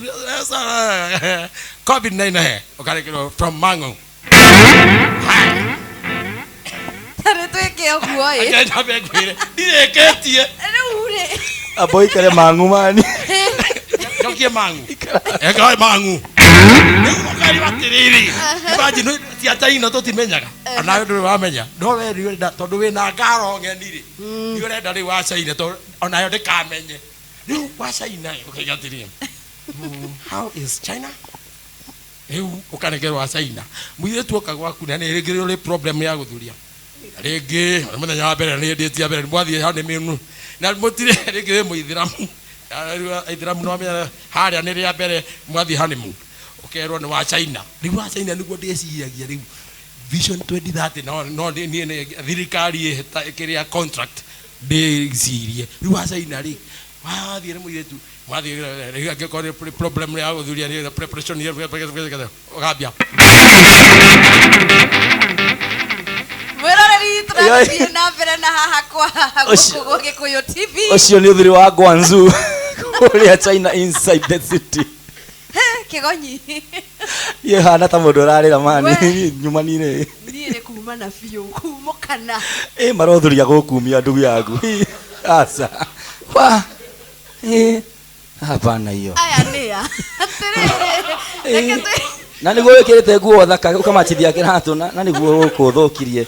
COVID-19. Okay, from Mangang. Tarĩ twĩke ũguo ĩ. Reke nyambe ngwĩre, ndirĩkĩtie. Rĩu rĩ. Amba ũikare mang'u mani. Njokie mang'u. Eka mang'u. Rĩu ũkariũa atĩrĩrĩ. Imagine cia China tũtimenyaga. Ona ndũrĩ wamenya. No we rĩu ũrenda tondũ wĩna ngaro ng'eni rĩ. Nĩ ũrenda rĩu wa China tondũ onayo ndĩkamenye. Rĩu wa China ũkaiga atĩrĩrĩ. How is China? Rĩu ũkarekerwo wa China. Mũirĩtu oka gwaku na nĩ rĩngĩ ũrĩ problem ya gũthuria. Rĩngĩ mũthenya wa mbere nĩ ndĩti ya mbere mwathiĩ honeymoon. Na mũtirĩ rĩngĩ wĩ mũithĩramu. Rĩu aithĩramu no menya harĩa nĩ rĩa mbere mwathiĩ honeymoon. Ũkerwo nĩ wa China. Rĩu wa China nĩguo ndĩciragia rĩu. Vision 2030 no no niĩ nĩ thirikari ĩhĩta ĩkĩrĩa contract ndĩcirie. Rĩu wa China rĩ wathiĩ nĩ mũirĩtu wathiĩ rĩu angĩkorwo nĩ problem ya gũthuria nĩ preparation ũgambia. Mwĩroreri tũrathiĩ na mbere na haha kwa gũkũ gwa Gĩkũyũ TV. Ũcio nĩ ũthuri wa Guangzhou kũrĩa China inside the city. He, kĩgonyi. Niĩ hana ta mũndũ ũrarĩra mani, We. nyuma nirĩ. Niĩ nĩ kuma na biũ, kumũkana. Ĩ, marothuria gũkumia ndugu yaku. Aca. Wa. Ĩ, hapana hiyo. Aya nĩ a. Atĩrĩrĩ, reke twĩ- Na nĩguo wĩkĩrĩte nguo thaka ũkamachithia kĩratũ na nĩguo gũkũ ũthũkirie.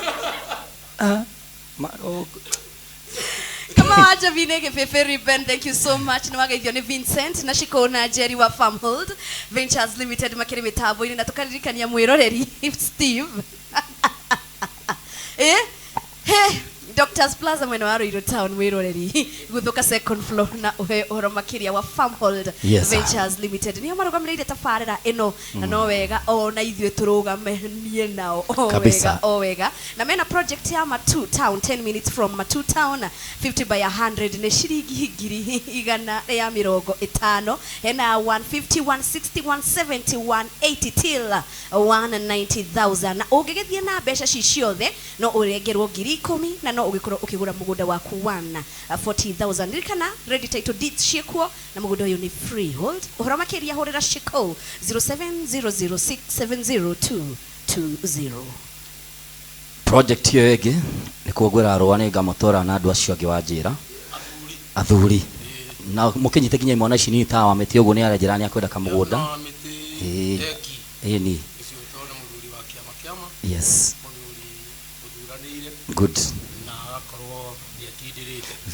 Kama wa Njabini Gĩbĩbĩ Ruben, thank you so much. Nĩ wageithio nĩ Vincent na Shiko na Jerry wa Farmhold Ventures Limited makĩrĩ mĩtambo-inĩ na tũkaririkania mwĩroreri Steve. He, Dr. Hunters Plaza mwena wa Ruiru Town mwiroreri guthuka second floor na uhe uhoro makiria wa Farmhold Ventures Limited nio marugamiriire tabarira ino na no wega ona ithuĩ turugame nie nao o wega o wega na mena project ya Matu Town 10 minutes from Matu Town 50 by 100 nĩ ciringi ngiri igana rĩa mĩrongo ĩtano hena 150 160 170 180 till 190,000 na ũngĩgĩthiĩ na mbeca ci ciothe no ũrengerwo ngiri ikũmi na no ũgĩkorwo ũkĩgũra mũgũnda waku 140,000 ririkana ready title deeds ciĩkuo na mũgũnda ũyũ nĩ freehold ũhoro makĩria hũrĩra Shiko 0700670220. Project iyo ĩngĩ nĩ kuongwĩra rũa nĩ ngamũtwara na andũ acio angĩ wa njĩra athuri na mũkĩnyite nginya imwana ici nini ta wa mĩtĩ ũguo nĩ aranjĩra nĩ akwenda kamũgũnda ĩĩ ni yes good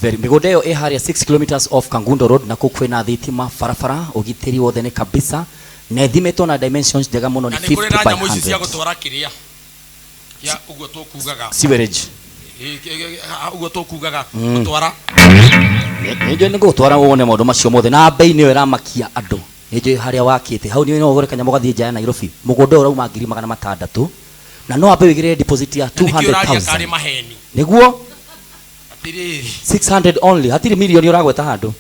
very mĩgũnda ĩyo ĩ harĩa 6 kilometers off Kangundo Road na kũu kwĩna thitima barabara ũgitĩri wothe nĩ kabisa na ĩthimĩtwo na dimensions njega mũno nĩ 50 by 100 cia gũtwara kĩrĩa ya ũguo tũkugaga sewerage ũguo tũkugaga gũtwara nĩnjũĩ nĩ gũtwara wone maũndũ macio mothe na bei nĩyo ĩramakia andũ nĩnjũĩ harĩa wakĩte hau nĩyo no ũgũre kanyamũ gathiĩ nja ya Nairobi mũgũnda ũyũ ũrauma ngiri magana matandatũ na no ambe wĩigĩrĩre deposit ya 200,000 nĩguo 600 only hatirĩ milioni ũragweta handũ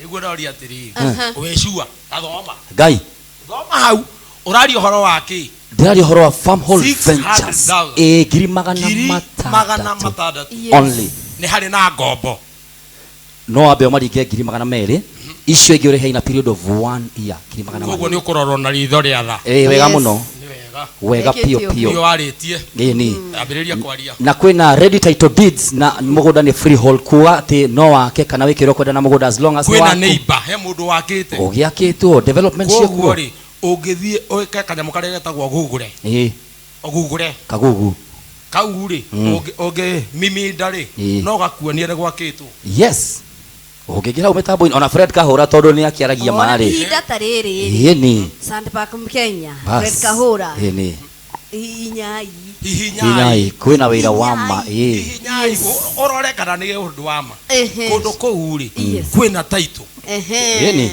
nĩguo ndoria atĩrĩrĩ wĩcua tathoma ngai thoma hau ũraria ũhoro wa kĩ ndĩraria ũhoro wa Farmhold Ventures ĩ ngiri magana matandatũ only nĩ harĩ na ngombo no ambe ũmaringe ngiri magana merĩ icio ingĩ ũrĩhe in a period of 1 year ngiri magana koguo nĩ ũkũrorwo na ritho rĩa tha ĩ wega mũno wega pio pio nĩ warĩtie ĩ ni ambĩrĩria kwaria na kwĩna ready title deeds na mũgũnda nĩ freehold kuga atĩ no wake kana wĩke ũrĩa ũkwenda na mũgũnda as long as kwĩna neighbor he mũndũ wakĩte ũgĩakĩtwo development ciĩkuo rĩ ũngĩthiĩ ũĩke kanyamũ karĩa getagwo gugure ĩ ũgugure kagugu kau rĩ ũngĩ miminda rĩ no gakuonie nĩ gwakĩtwo yes ũngĩingĩra hau mĩtambo-inĩ ona Fred Kahũra tondũ nĩ akĩaragia marĩ ihinda ta rĩrĩ ĩ ni Sandpark Kenya Fred Kahũra ĩ ni hihinyai hihinyai kwĩna wĩra wa ma ĩ hihinyai ũrore kana nĩ ũndũ wa ma kũndũ kũu rĩ kwĩna title ĩ ni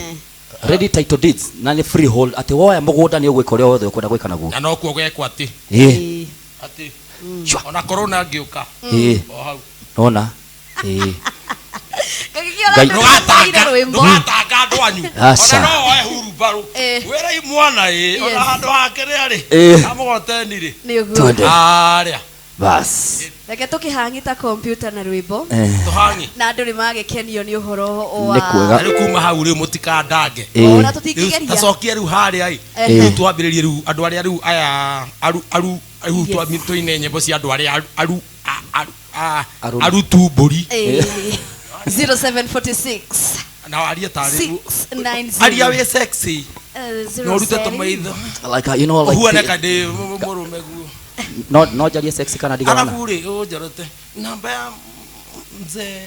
ready title deeds na nĩ freehold atĩ woya mũgũnda nĩ ũgwĩka ũrĩa wothe ũkwenda gwĩka naguo na nokuo gwekwo atĩ ĩ atĩ ona corona ngĩũka o hau nona ĩ ndũgatanga andũ anyu ona no woe hurumbarũ wĩra imwana ĩ ona handũ hake rĩa rĩ amũgoteni rĩ harĩa bas reke tũkĩhang'ita kompiuta na rwĩmbo tũhang'i na andũ nĩ magĩkenio nĩ ũhoro wa rĩu kuma hau rĩu mũtikandange ona tũtingĩgeria tacokie rĩu harĩa ĩ rĩu twambĩrĩrie rĩu andũ arĩa rĩu aya aru aru rĩu tũine nyĩmbo cia andũ arĩa aru arutu mbũri 0746 na warie tarĩ 690 aria wĩ sexy no rute tũmaitho like you know like ũhuane ka ndĩ mũrũme guo no no njarie sexy kana ndigana arabu rĩ ũnjorote namba ya mzee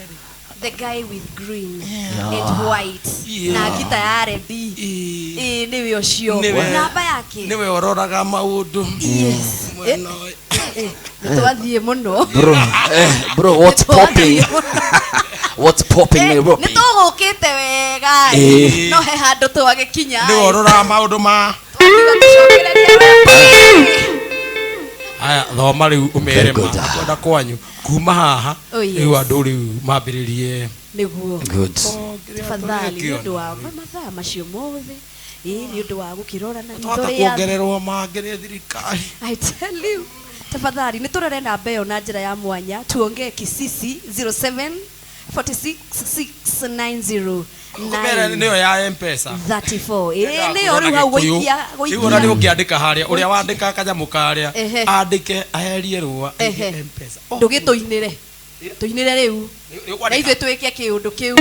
the guy with green and white na gita ya rendi ĩ nĩwe ũcio namba yake nĩwe ũroraga maũndũ yes nĩ twathiĩ mũno bro bro what's popping what's popping Nairobi nĩ tũgũkĩte wega no he handũ twagĩkinya nĩwe ũroraga maũndũ ma aya thoma rĩu ũmere ma kwenda kwanyu kuma haha rĩu andũ rĩu mambĩrĩrie nĩguo good tafadhali nĩ ũndũ wa mathaa macio mothe ĩ nĩ ũndũ wa gũkĩrora na ritho rĩa kuongererwo mangĩ nĩ thirikari I tell you tafadhali nĩ tũrore namba ĩyo na njĩra ya mwanya tuongee kisisi 07 46 690 Kumera nĩyo ya M-Pesa 34 ĩ nĩyo rĩu hau gũikia rĩu ona nĩ ũngĩandĩka harĩa ũrĩa wandĩka kanyamũ karĩa andĩke aherie rũa M-Pesa ndũgĩtũinĩre tũinĩre rĩu na ithuĩ twĩke kĩũndũ kĩu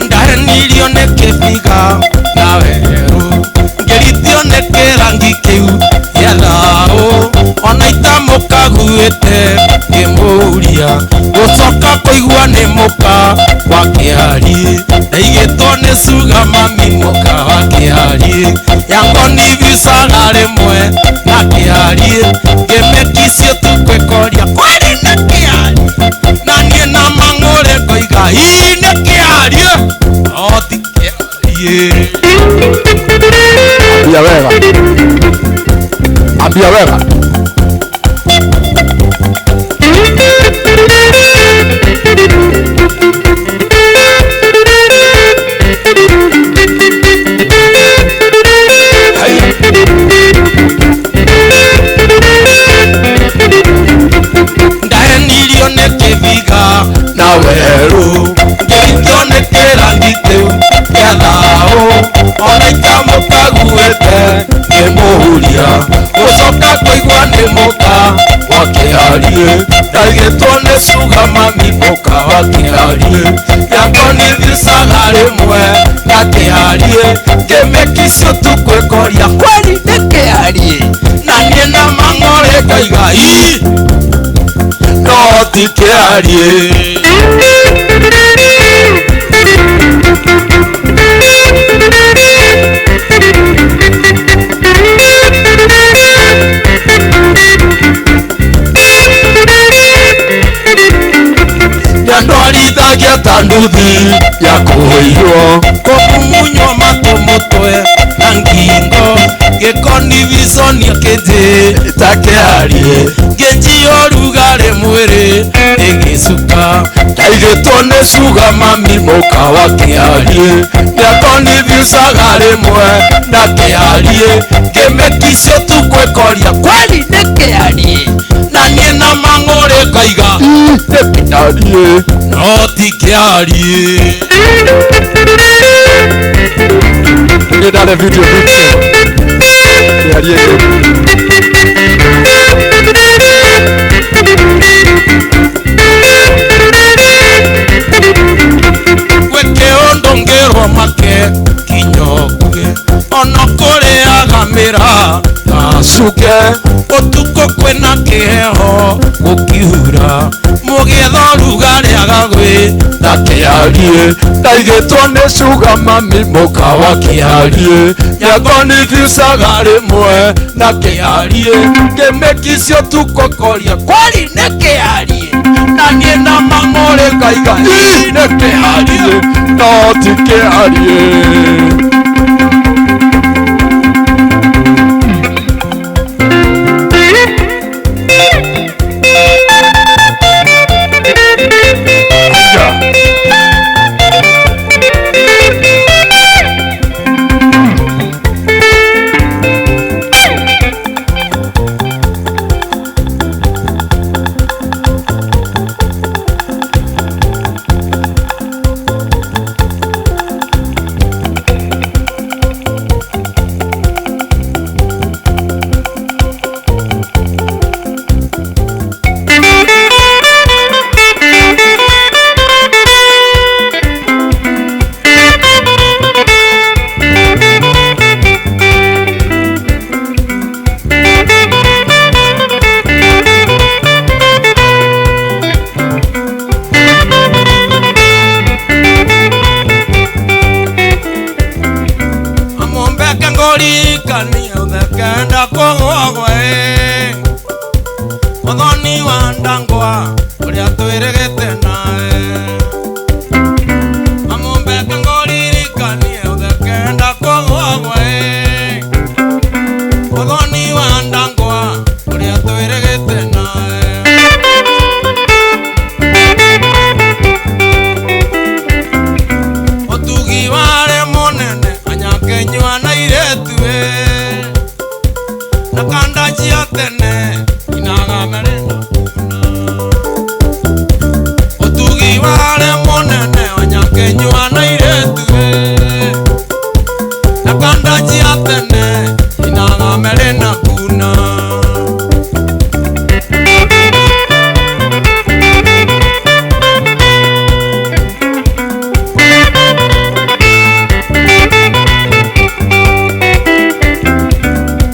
Ndahenirio nĩ kĩbiga na werũ Ngĩmũhuria gũcoka kũigua nĩ mũka wa kĩari ndaigĩtwo nĩ cuga mami mũka wa kĩari yangoni bicaga rĩmwe na kĩari ngĩmĩkicio tukwĩkoria kweri nĩ kĩari na niĩ na mang'ũrĩ ngoiga ii nĩ kĩari no ti kĩari. Ambia wega. Ambia wega. Ndahenirio nĩ kĩbiga na werũ ngĩrigio nĩ kĩrangi kĩu kĩa thaũ ona itamũkaguĩte ngĩmũhuria gũcoka kũigua nĩ mũka wa kĩarie ndaigĩtwo nĩ cuga mami mũka wa kĩarie yakoni thicaga rĩmwe na kĩarie ngĩmĩkicio tukwĩkoria kweri nĩ kĩarie na niĩ na mang'ũrĩ ngaiga ii no ti kĩarie. Nĩandwarithagia ta nduthi ya kũiywo kũmumunywo matũ mũtwe na ngingo gĩkoniviconia kĩnjĩta kĩarie ngĩnjia ũrugarĩ mwĩrĩ ĩgĩcuka ndaigĩtwo nĩ cuga mami mũka wa kĩarie nĩakonivicaga rĩmwe na kĩarie ngĩmĩkicio tukwĩkoria kweri nĩ kĩarie na niĩ na mang'ũrĩ ngaiga nĩ kĩarie no ti kĩarie. Nĩ ndarĩ video vixen. Kĩarie kĩ. Gwĩ kĩũndũ ngĩrwo make kinyoke ona kũrĩaga mĩra gacuke ũtukũ kwĩna kĩheho gũkiura mũgĩetha ũrugarĩ agagwĩta kĩarie Ndaigĩtwo nĩ cuga mami mũka wa kĩarie nyangoni thicaga rĩmwe na kĩarie ngĩmĩkicio tukokoria kweri nĩ kĩarie na niĩ na mang'ũrĩ ngaiga ii nĩ kĩarie no ti kĩarie.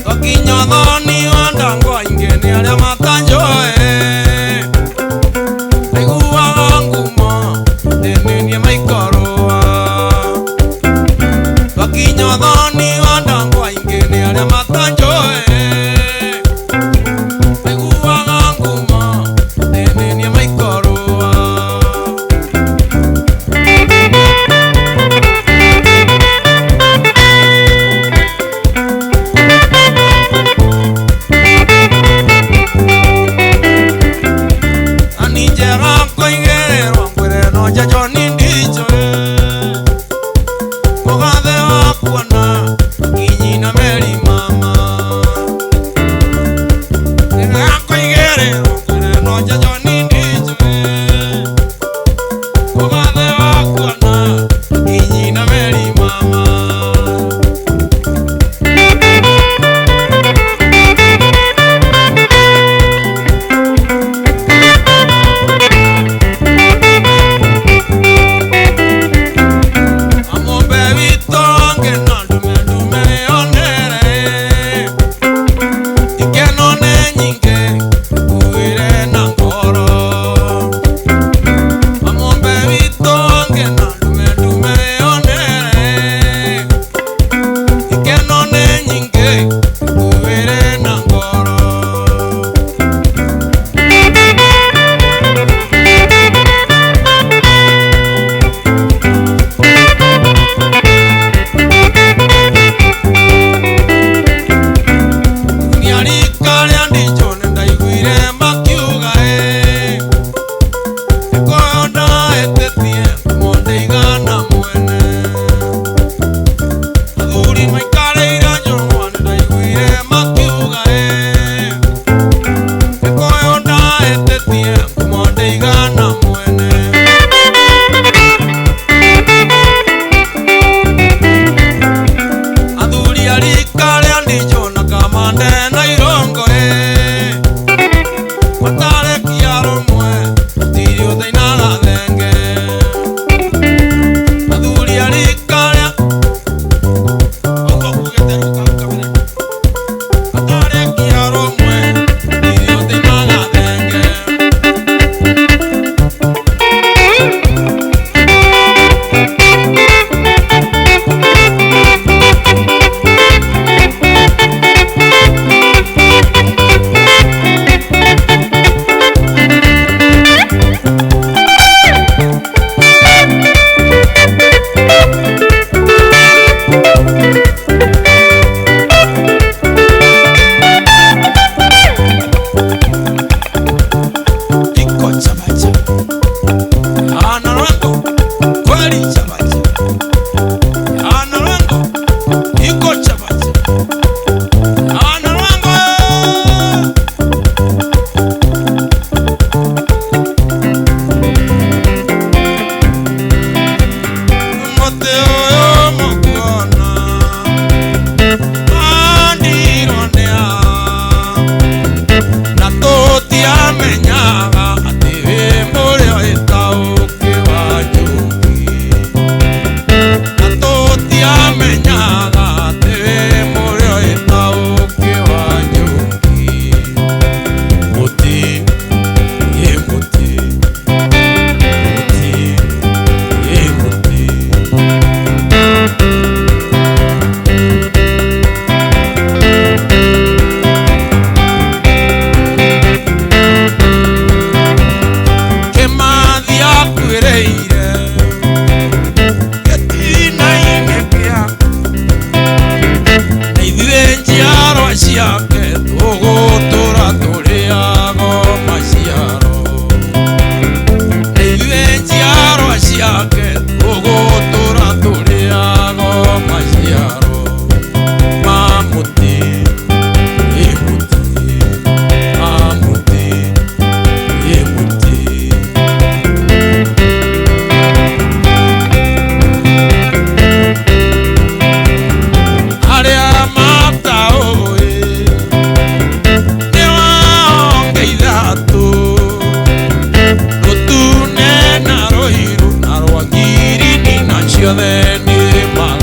Twakinya thoni wa ndangwa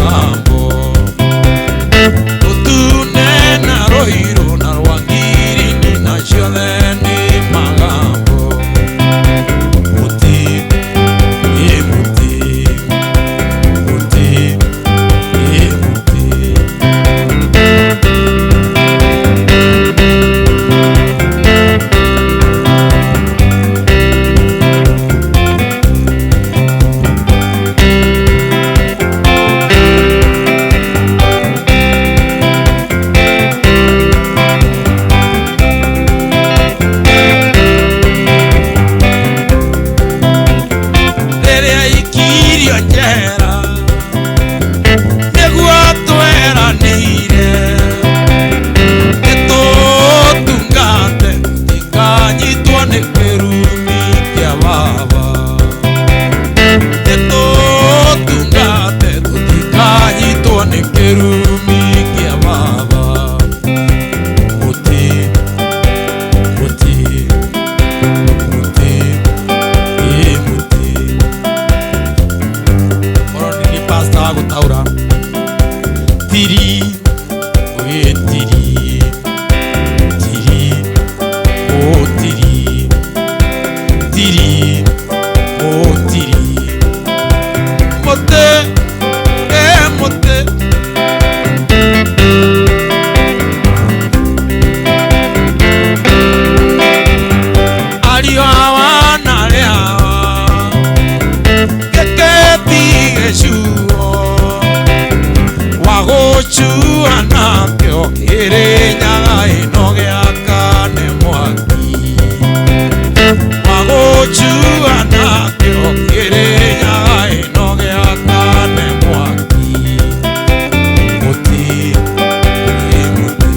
magambo Utune na roiro na rwangiri na ciothe nĩ magambo Muti ĩ muti muti ĩ muti Rĩrĩa ikirio njera nĩguo tweranĩire nĩtũtungate tũtikanyitwo nĩ kĩrumi kĩa baba nĩtũtungate tũtikanyitwo nĩ kĩrumi kĩa baba Mũti mũti mũti ĩ mũti Oro nĩ pastor wa gũtaũra tiri ĩ tiri tiri o tiri tiri o tiri mote e mote Ario awa na re awa Keketi gĩcuo wagũcua nakĩo kĩrĩnyaga ĩno gĩakane mwaki wagũcua nakĩo kĩrĩnyaga ĩno gĩakane mwaki Mũti ĩ mũti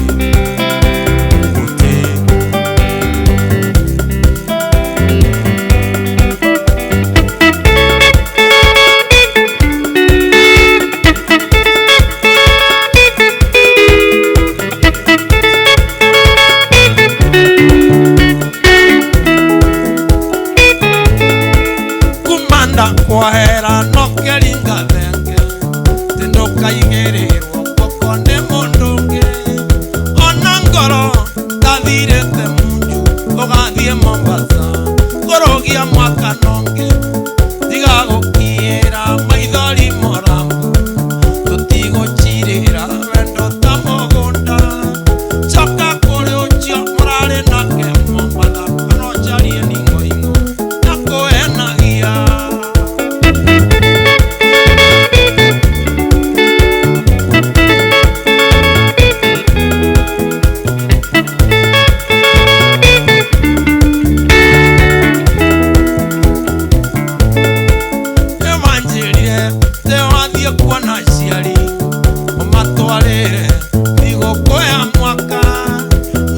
mũti Kumanda kwahera no kĩringa thenge tindũkaigĩrĩrwo guoko nĩ mũndũ ũngĩ ona ngoro ndathirĩte munju ũgathiĩ Mombasa kũrũgia mwaka nongĩ tiga gũkiĩra maithori morambu tũtigũcirĩra wendo ta mũgũnda coka kũrĩ ũcio mũrarĩ nake Mombatha kana ũcarie ning'oing'o na kũhenagia Nĩwanjĩrire tewathiĩ kuona aciari ũmatwarĩre thigũkũ ya mwaka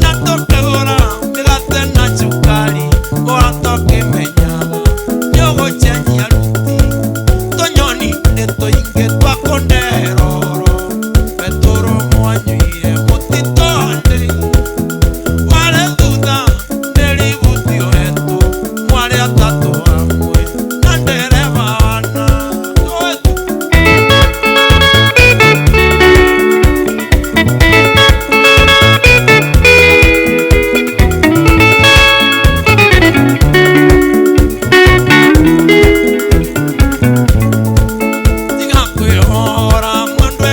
na tũkĩgũra mĩgate na cukari ũrata ũkĩmenyaga nĩũgũcenjia ruti tũnyoni nĩ tũingĩ twa kũnderoro betũrũ mwanyuire mũtitũ-inĩ warĩ thutha nĩ ributi ũhetwo mwarĩ atatũ hamwe na ndereba wana Tiga kwĩhora mwendwa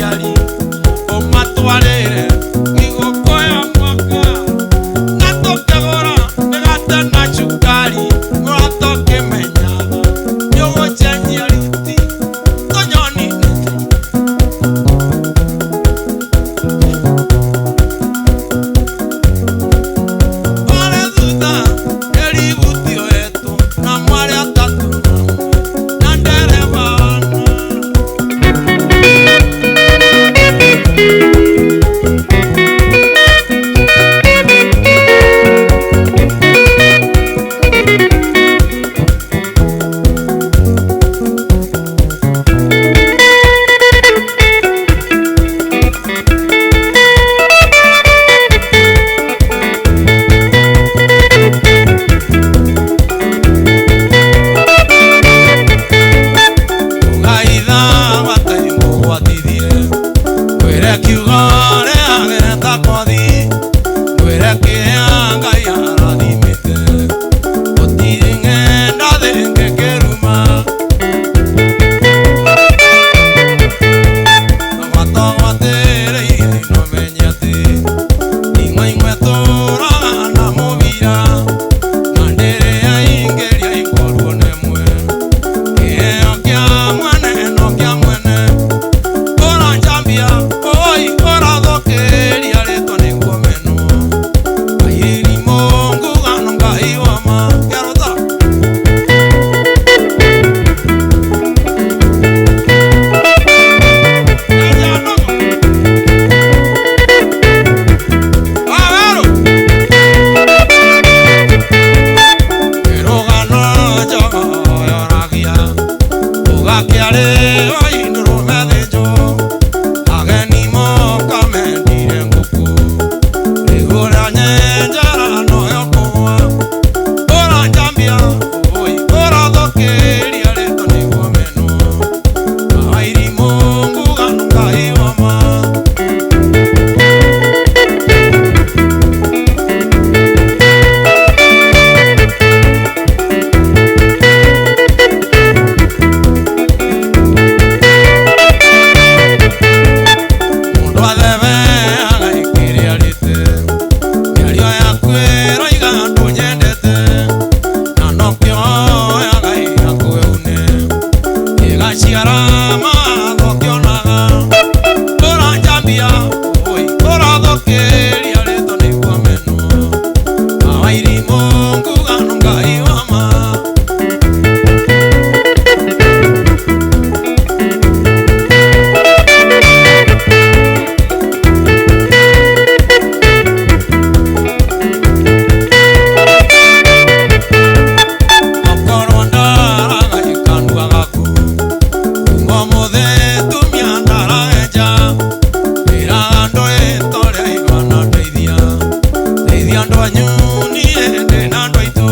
aciari ũmatwarĩre mĩgũkũ ya mwaka na tũkĩgũra mĩgate na cukari mũrata ũkĩmenyaga nĩũgũcenjia riti tũnyoni Ore thutha eributi oetwo na mwarĩ atatũ na ndereba ana. Ugaitha watai mũgwatithie ngwĩre kiugo rĩagĩre ta kothi ngwĩre kĩrĩa Ngai arathimĩte gũtirĩ ng'enda thĩngĩkĩruma gwatogwatĩrĩirie inomenye atĩ ing'we ing'we tũraga na mũbira na ndĩrĩa ingĩria ikorwo nĩmwe kĩheo kĩa mwene no kĩa mwene ũranjambia oi ũrathũkĩria rĩtwa nĩguo menwo kairimũ ngugano Ngai wama kĩarũta. Kĩrũgano njogo yoragia ũgakĩarĩ oindũrũme thĩnjwo ageni moka mendire ngũkũ rĩu ũrĩa nyenjera noyo kũgwa ũranjambia oi ũrathũkĩria rĩtwa nĩguo menwo kairimũ ngugano Ngai wama. Mũndũ athebeaga ĩkĩrĩa arĩte mĩario yaku ĩroiga ndũnyendete na nokĩo yaga ĩrakũeune ĩgaciara matho kĩonaga ũranjambia oi ũrathũkĩria rĩtwa nĩguo menwo kawairimũ ngugano Ngai wama. Okorwo ndaraga ikanua gaku kuma ũmũthĩ tumia ndaraenja wĩraga andũ ĩtorĩa igana ndeithia ndeithia andũ anyu niĩ ndĩ na andũ aitũ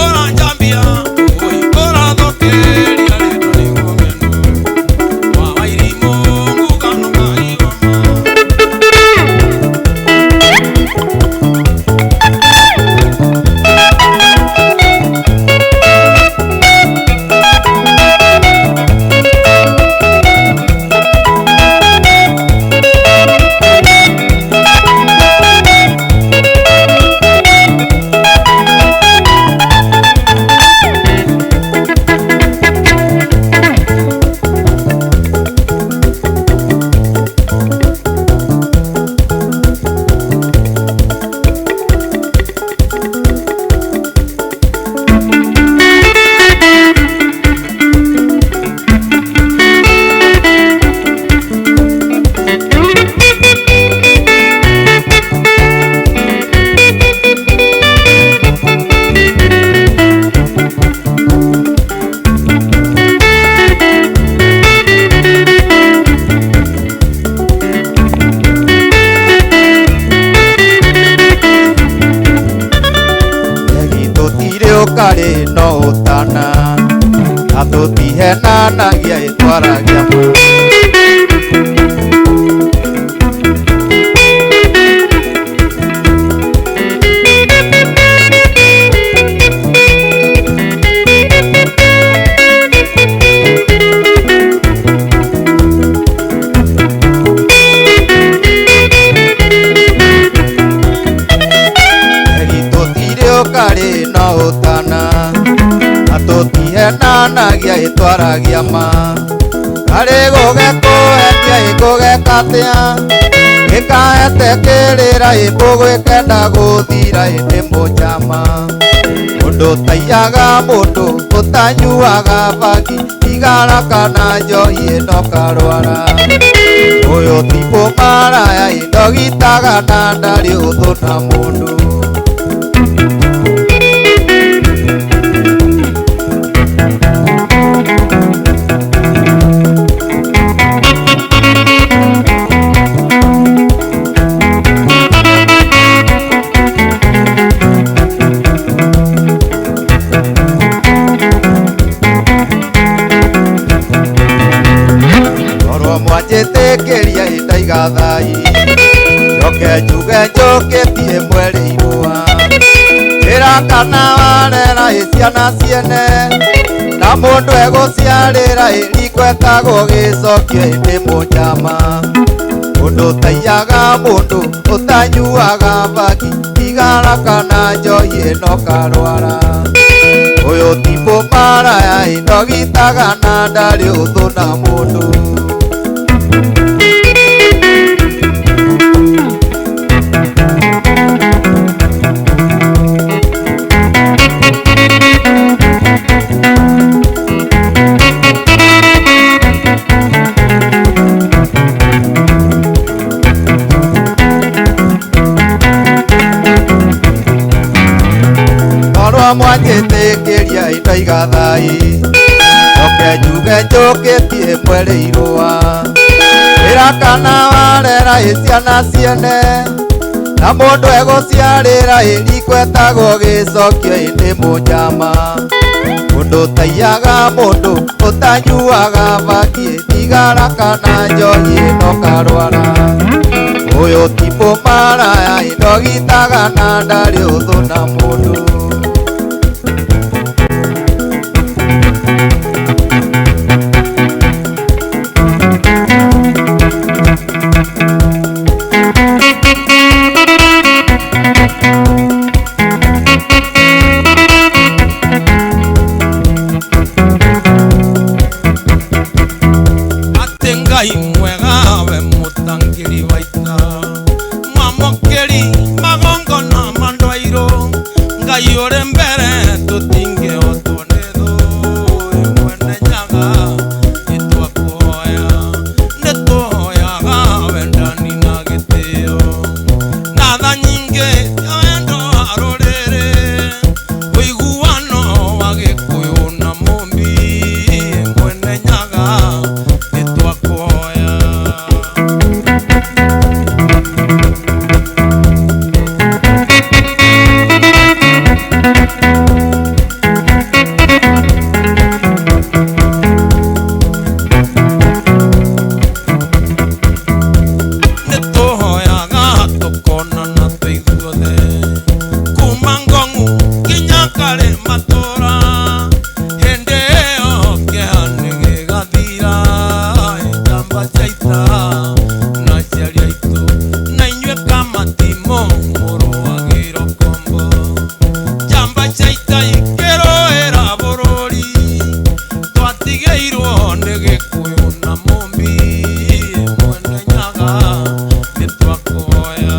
ũranjambia oi ũrathũkĩria rĩtwa nĩguo menwo wa wairimũ ngugano Ngai wama. Tũtirĩ ũkarĩ no ũtana na tũtihenanagia ĩtwaragia ma. Tũtihenanagia ĩtwaragia ma Karĩ gũgekũendia ĩkũgeka atĩa Gĩkaete kĩrĩra ĩmbũgũ ĩkenda gũthira ĩndĩ mũnjama Mũndũ ũtaiyaga mũndũ ũtanyuaga bangi thigara kana njohi ĩno karwara Ũyũ ti mũmaraya ĩndogitaga na ndarĩ ũthũ na mũndũ Mwanjĩtĩkĩria ĩndaiga thai Njoke njuge njũkĩtie mweri irũa Njĩra kana warera ĩ ciana ciene Na mũndũ egũciarĩra ĩriko etagwo gĩcokio ĩndĩ mũnjama Mũndũ ũtaiyaga mũndũ ũtanyuaga bangi thigara kana njohi ĩno karwara Ũyũ ti mũmaraya ĩndogitaga na ndarĩ ũthũ na mũndũ Mwanjĩtĩkĩria ĩndaiga thai Njoke njuge njũkĩtie mweri irũa Ĩra kana warera ĩ ciana ciene Na mũndũ egũciarĩra ĩriko etagwo gĩcokio ĩndĩ mũnjama Mũndũ ũtaiyaga mũndũ ũtanyuaga bangi thigara kana njohi ĩno karwara Ũyũ ti mũmaraya ĩndogitaga na ndarĩ ũthũ na mũndũ Ngai mwega we mũtangĩri wa ita Mwamũkĩri magongona ma andũ airũ Ngai ũrĩ mbere tũtingĩhotwo nĩ thũ Mwene Nyaga nĩtwakũhoya Nĩtũhoyaga wendani na gĩtĩo Na tha nyingĩ cia wendo wa rũrĩrĩ Ũiguano wa Gĩkũyũ na Mũmbi Mwene Nyaga nĩtwakũhoya Nĩtũhoyaga tũkonana tũiguothe Kuma Ngong'u nginya Karĩ matũra Hĩndĩ ĩyo kĩeha nĩgĩgathira Njamba cia ita na aciari aitũ Na inyuĩ Kamatimũ mũrũagĩrwo ngombo Njamba cia ita ikĩrũĩra bũrũri Twatigĩirwo nĩ Gĩkũyũ na Mũmbi Mwene Nyaga nĩtwakũhoya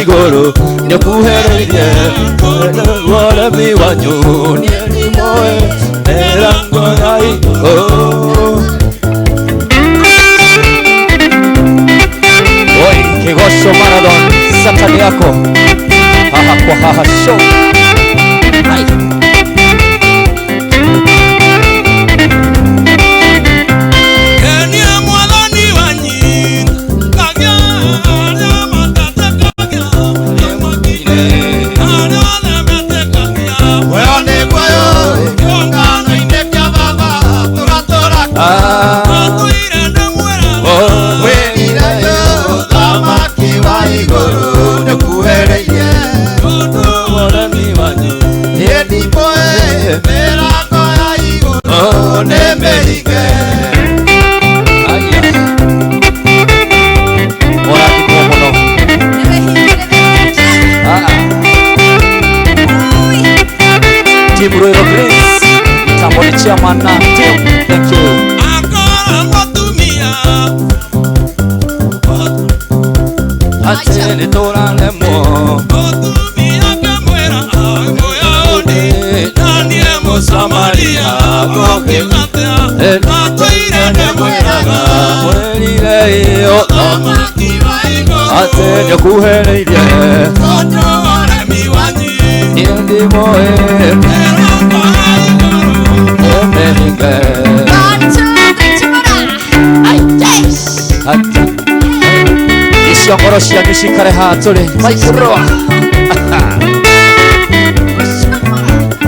Igoro nyokuhereire waremi wanyu nielimoe erango yai oh Oi Kigosho Marathon Saturday yako haha kwa haha show. Hai. Team Royal Grace, Tamboni Chairman na team, thank you. Nacio ngoro cianyu cikare haha tũrĩ. Mike Roa.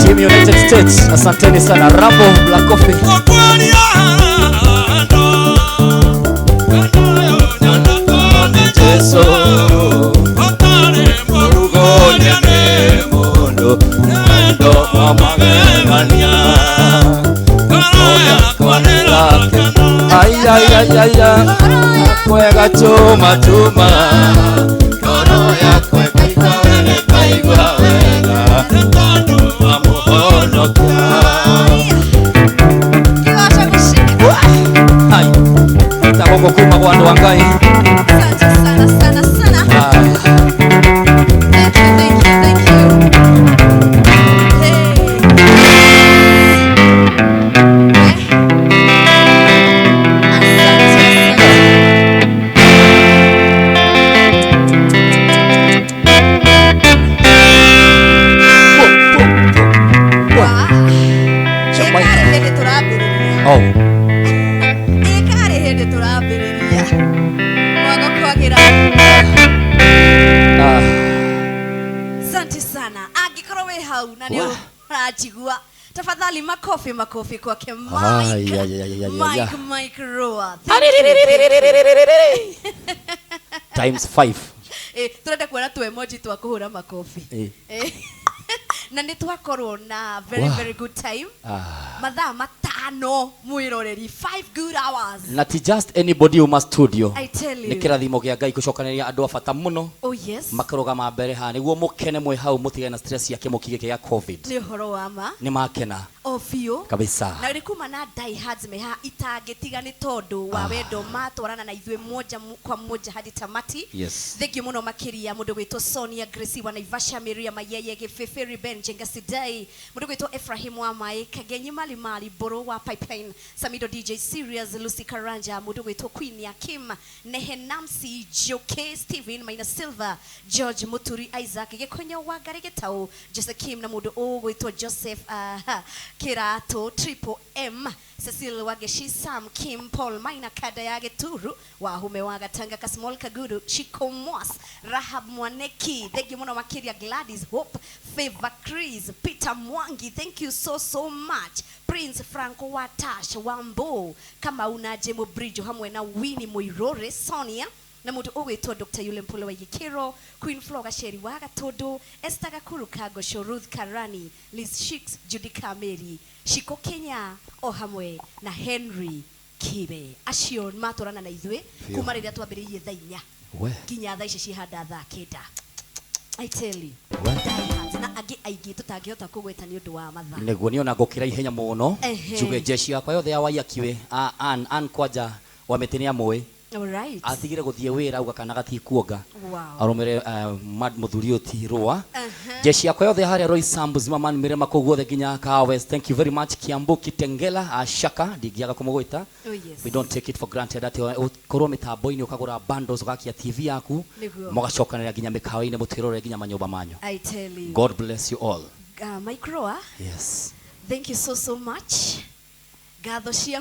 Team United States, asanteni sana. Rambo Black Coffee. Jesu Ay ay ay ay ay kwega chuma chuma ngoro yakwa ĩkaigua wega ĩkaigua wega tondũ wa mũhonokia. Ai tagũkũ kuma kwa andũ a Ngai. Asante sana sana sana. Thank you, thank you, thank you. Hey. Asante sana. Ĩkarĩ hĩndĩ tũrambĩrĩria. Oh. Ĩkarĩ hĩndĩ tũrambĩrĩria. Mwago kwagĩra. Asante sana. Angĩkorwo wĩ hau na nĩ ũranjigua, tafadhali makofi makofi kwake Mike. Mike Mike Roa. Thank you, thank you. Times 5. Turenda kuona tu emoji twa kuhura makofi. Na nĩ twakorwo na very very good time. Mathaa matano mwĩroreri, 5 good hours. Na ti just anybody uma studio. I tell you. Nĩ kĩrathimo kĩa Ngai gũcokanĩrĩria andũ a bata mũno. Oh yes. Makarũgama mbere haha nĩguo mũkene mwĩ hau mũtigane na stress ya kĩmũki gĩkĩ gĩa COVID. Nĩ ũhoro wa ma. Nĩ makena. O biũ. Kabisa. Na nĩ kuma na diehards meha itangĩtiga nĩ tondũ wa wendo matwarana na ithuĩ moja kwa moja hadi tamati. Yes. Thank you mũno makĩria mũndũ gwĩtwo Sonia Gracie wa Naivasha, Maria Mayeye Gĩbĩbĩ, Ruben Jenga Sidai, mũndũ gwĩtwo Ephraim wa Mai, Kagenyi Mali Mali Boro wa Pipeline, Samido DJ Serious, Lucy Karanja, mũndũ gwĩtwo Queen ya Kim, Nehe Namsi, Joke Steven Maina Silva, George Muturi Isaac Gĩkonyo wa Ngarĩ Gĩtaũ, Joseph Kim na mũndũ ũgwĩtwo Joseph Kirato, Triple M, Cecil Wageshi, Sam Kim, Paul Maina Kada ya Gĩturu, Wahume wa Gatanga, Kasmol Kaguru, Chico Mwas, Rahab Mwaneki, thank you mũno makĩria Gladys Hope, Favor Chris, Peter Mwangi, thank you so so much. Prince Franco Watash Wambo, kama una Jemo Bridge hamwe na Winnie Muirore, Sonia na mũndũ ũgwĩtwo Dr. Yule Mpole wa Gĩkĩro, Queen Flo Gaceri wa Gatondo, Esther Gakuru Kagosho, Ruth Karani, Liz Shicks, Judy Kameri, Shiko Kenya o hamwe na Henry Kibe. Acio matwarana na ithuĩ kuma rĩrĩa twambĩrĩirie thaa inya nginya thaa ici cihanda thaa kenda. I tell you. Diehards na angĩ aingĩ tũtangĩhota kũgweta nĩ ũndũ wa mathaa. Nĩguo niĩ ona ngũkĩra ihenya mũno. Njuge jeshi yakwa yothe ya Waiyaki Ann Kwanja wa mĩtĩ nĩ amũĩ. All right. Atigire gũthiĩ wĩra auga kana gatikuonga. Wow. Arũmĩre mũthuri ũti Rũa. Jeshi yakwa yothe harĩa Roy Sambu Zimmerman Mirema kũu guothe nginya Kahawa West. Thank you very much. Kiambu Kitengela Ashaka ndingĩaga kũmũgwĩta. Oh yes. We don't take it for granted atĩ ũkorwo mĩtambo-inĩ ũkagũra bundles ũgakia TV yaku mũgacokanĩrĩra nginya mĩkawa-inĩ mũtwĩrorere nginya manyũmba manyu. I tell you. God bless you all. Mike Roa. Yes. Thank you so so much. Ngatho cia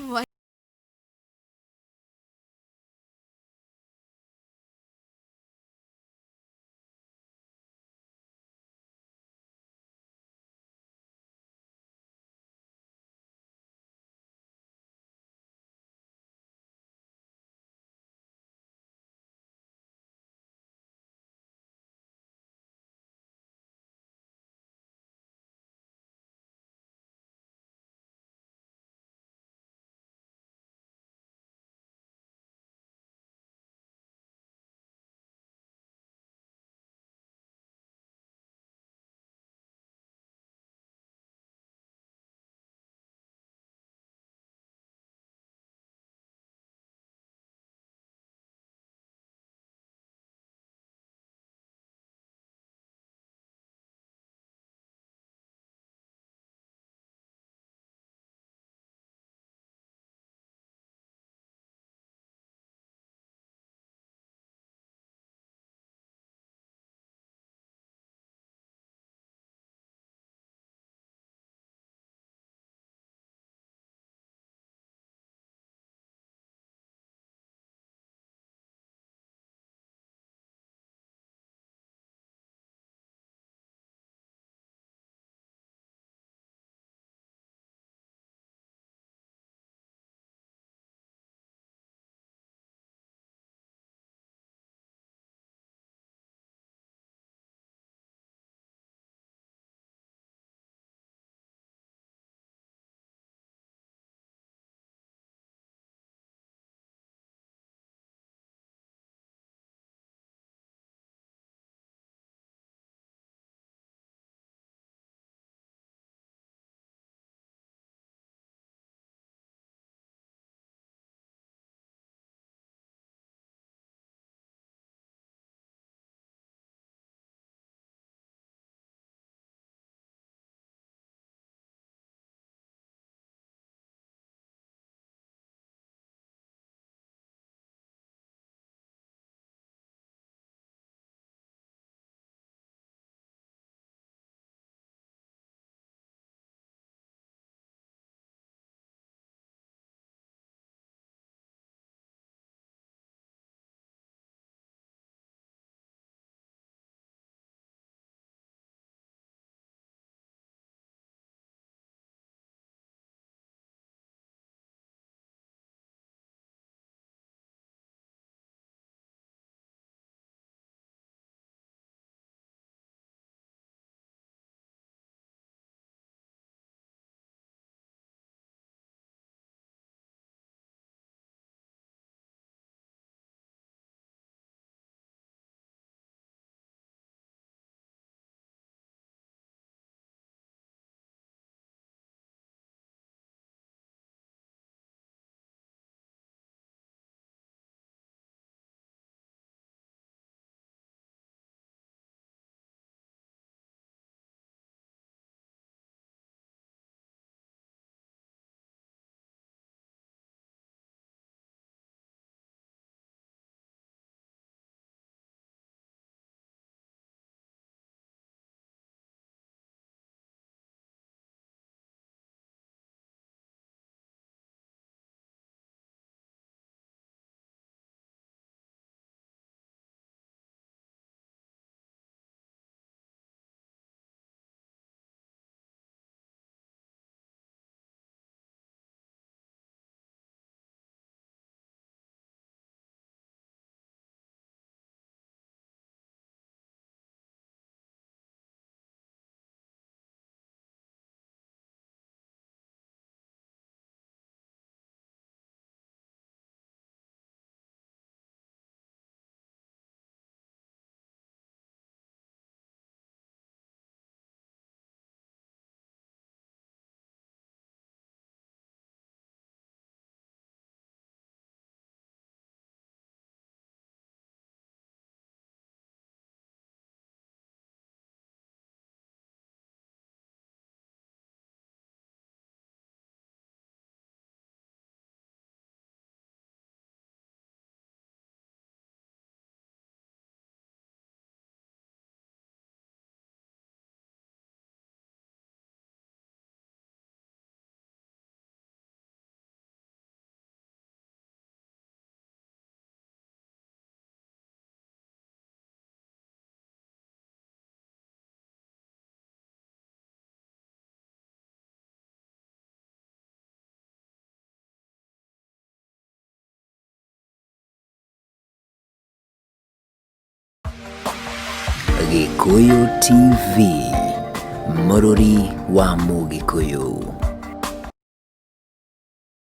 Gĩkũyũ TV, mũrũri wa Mũgĩkũyũ.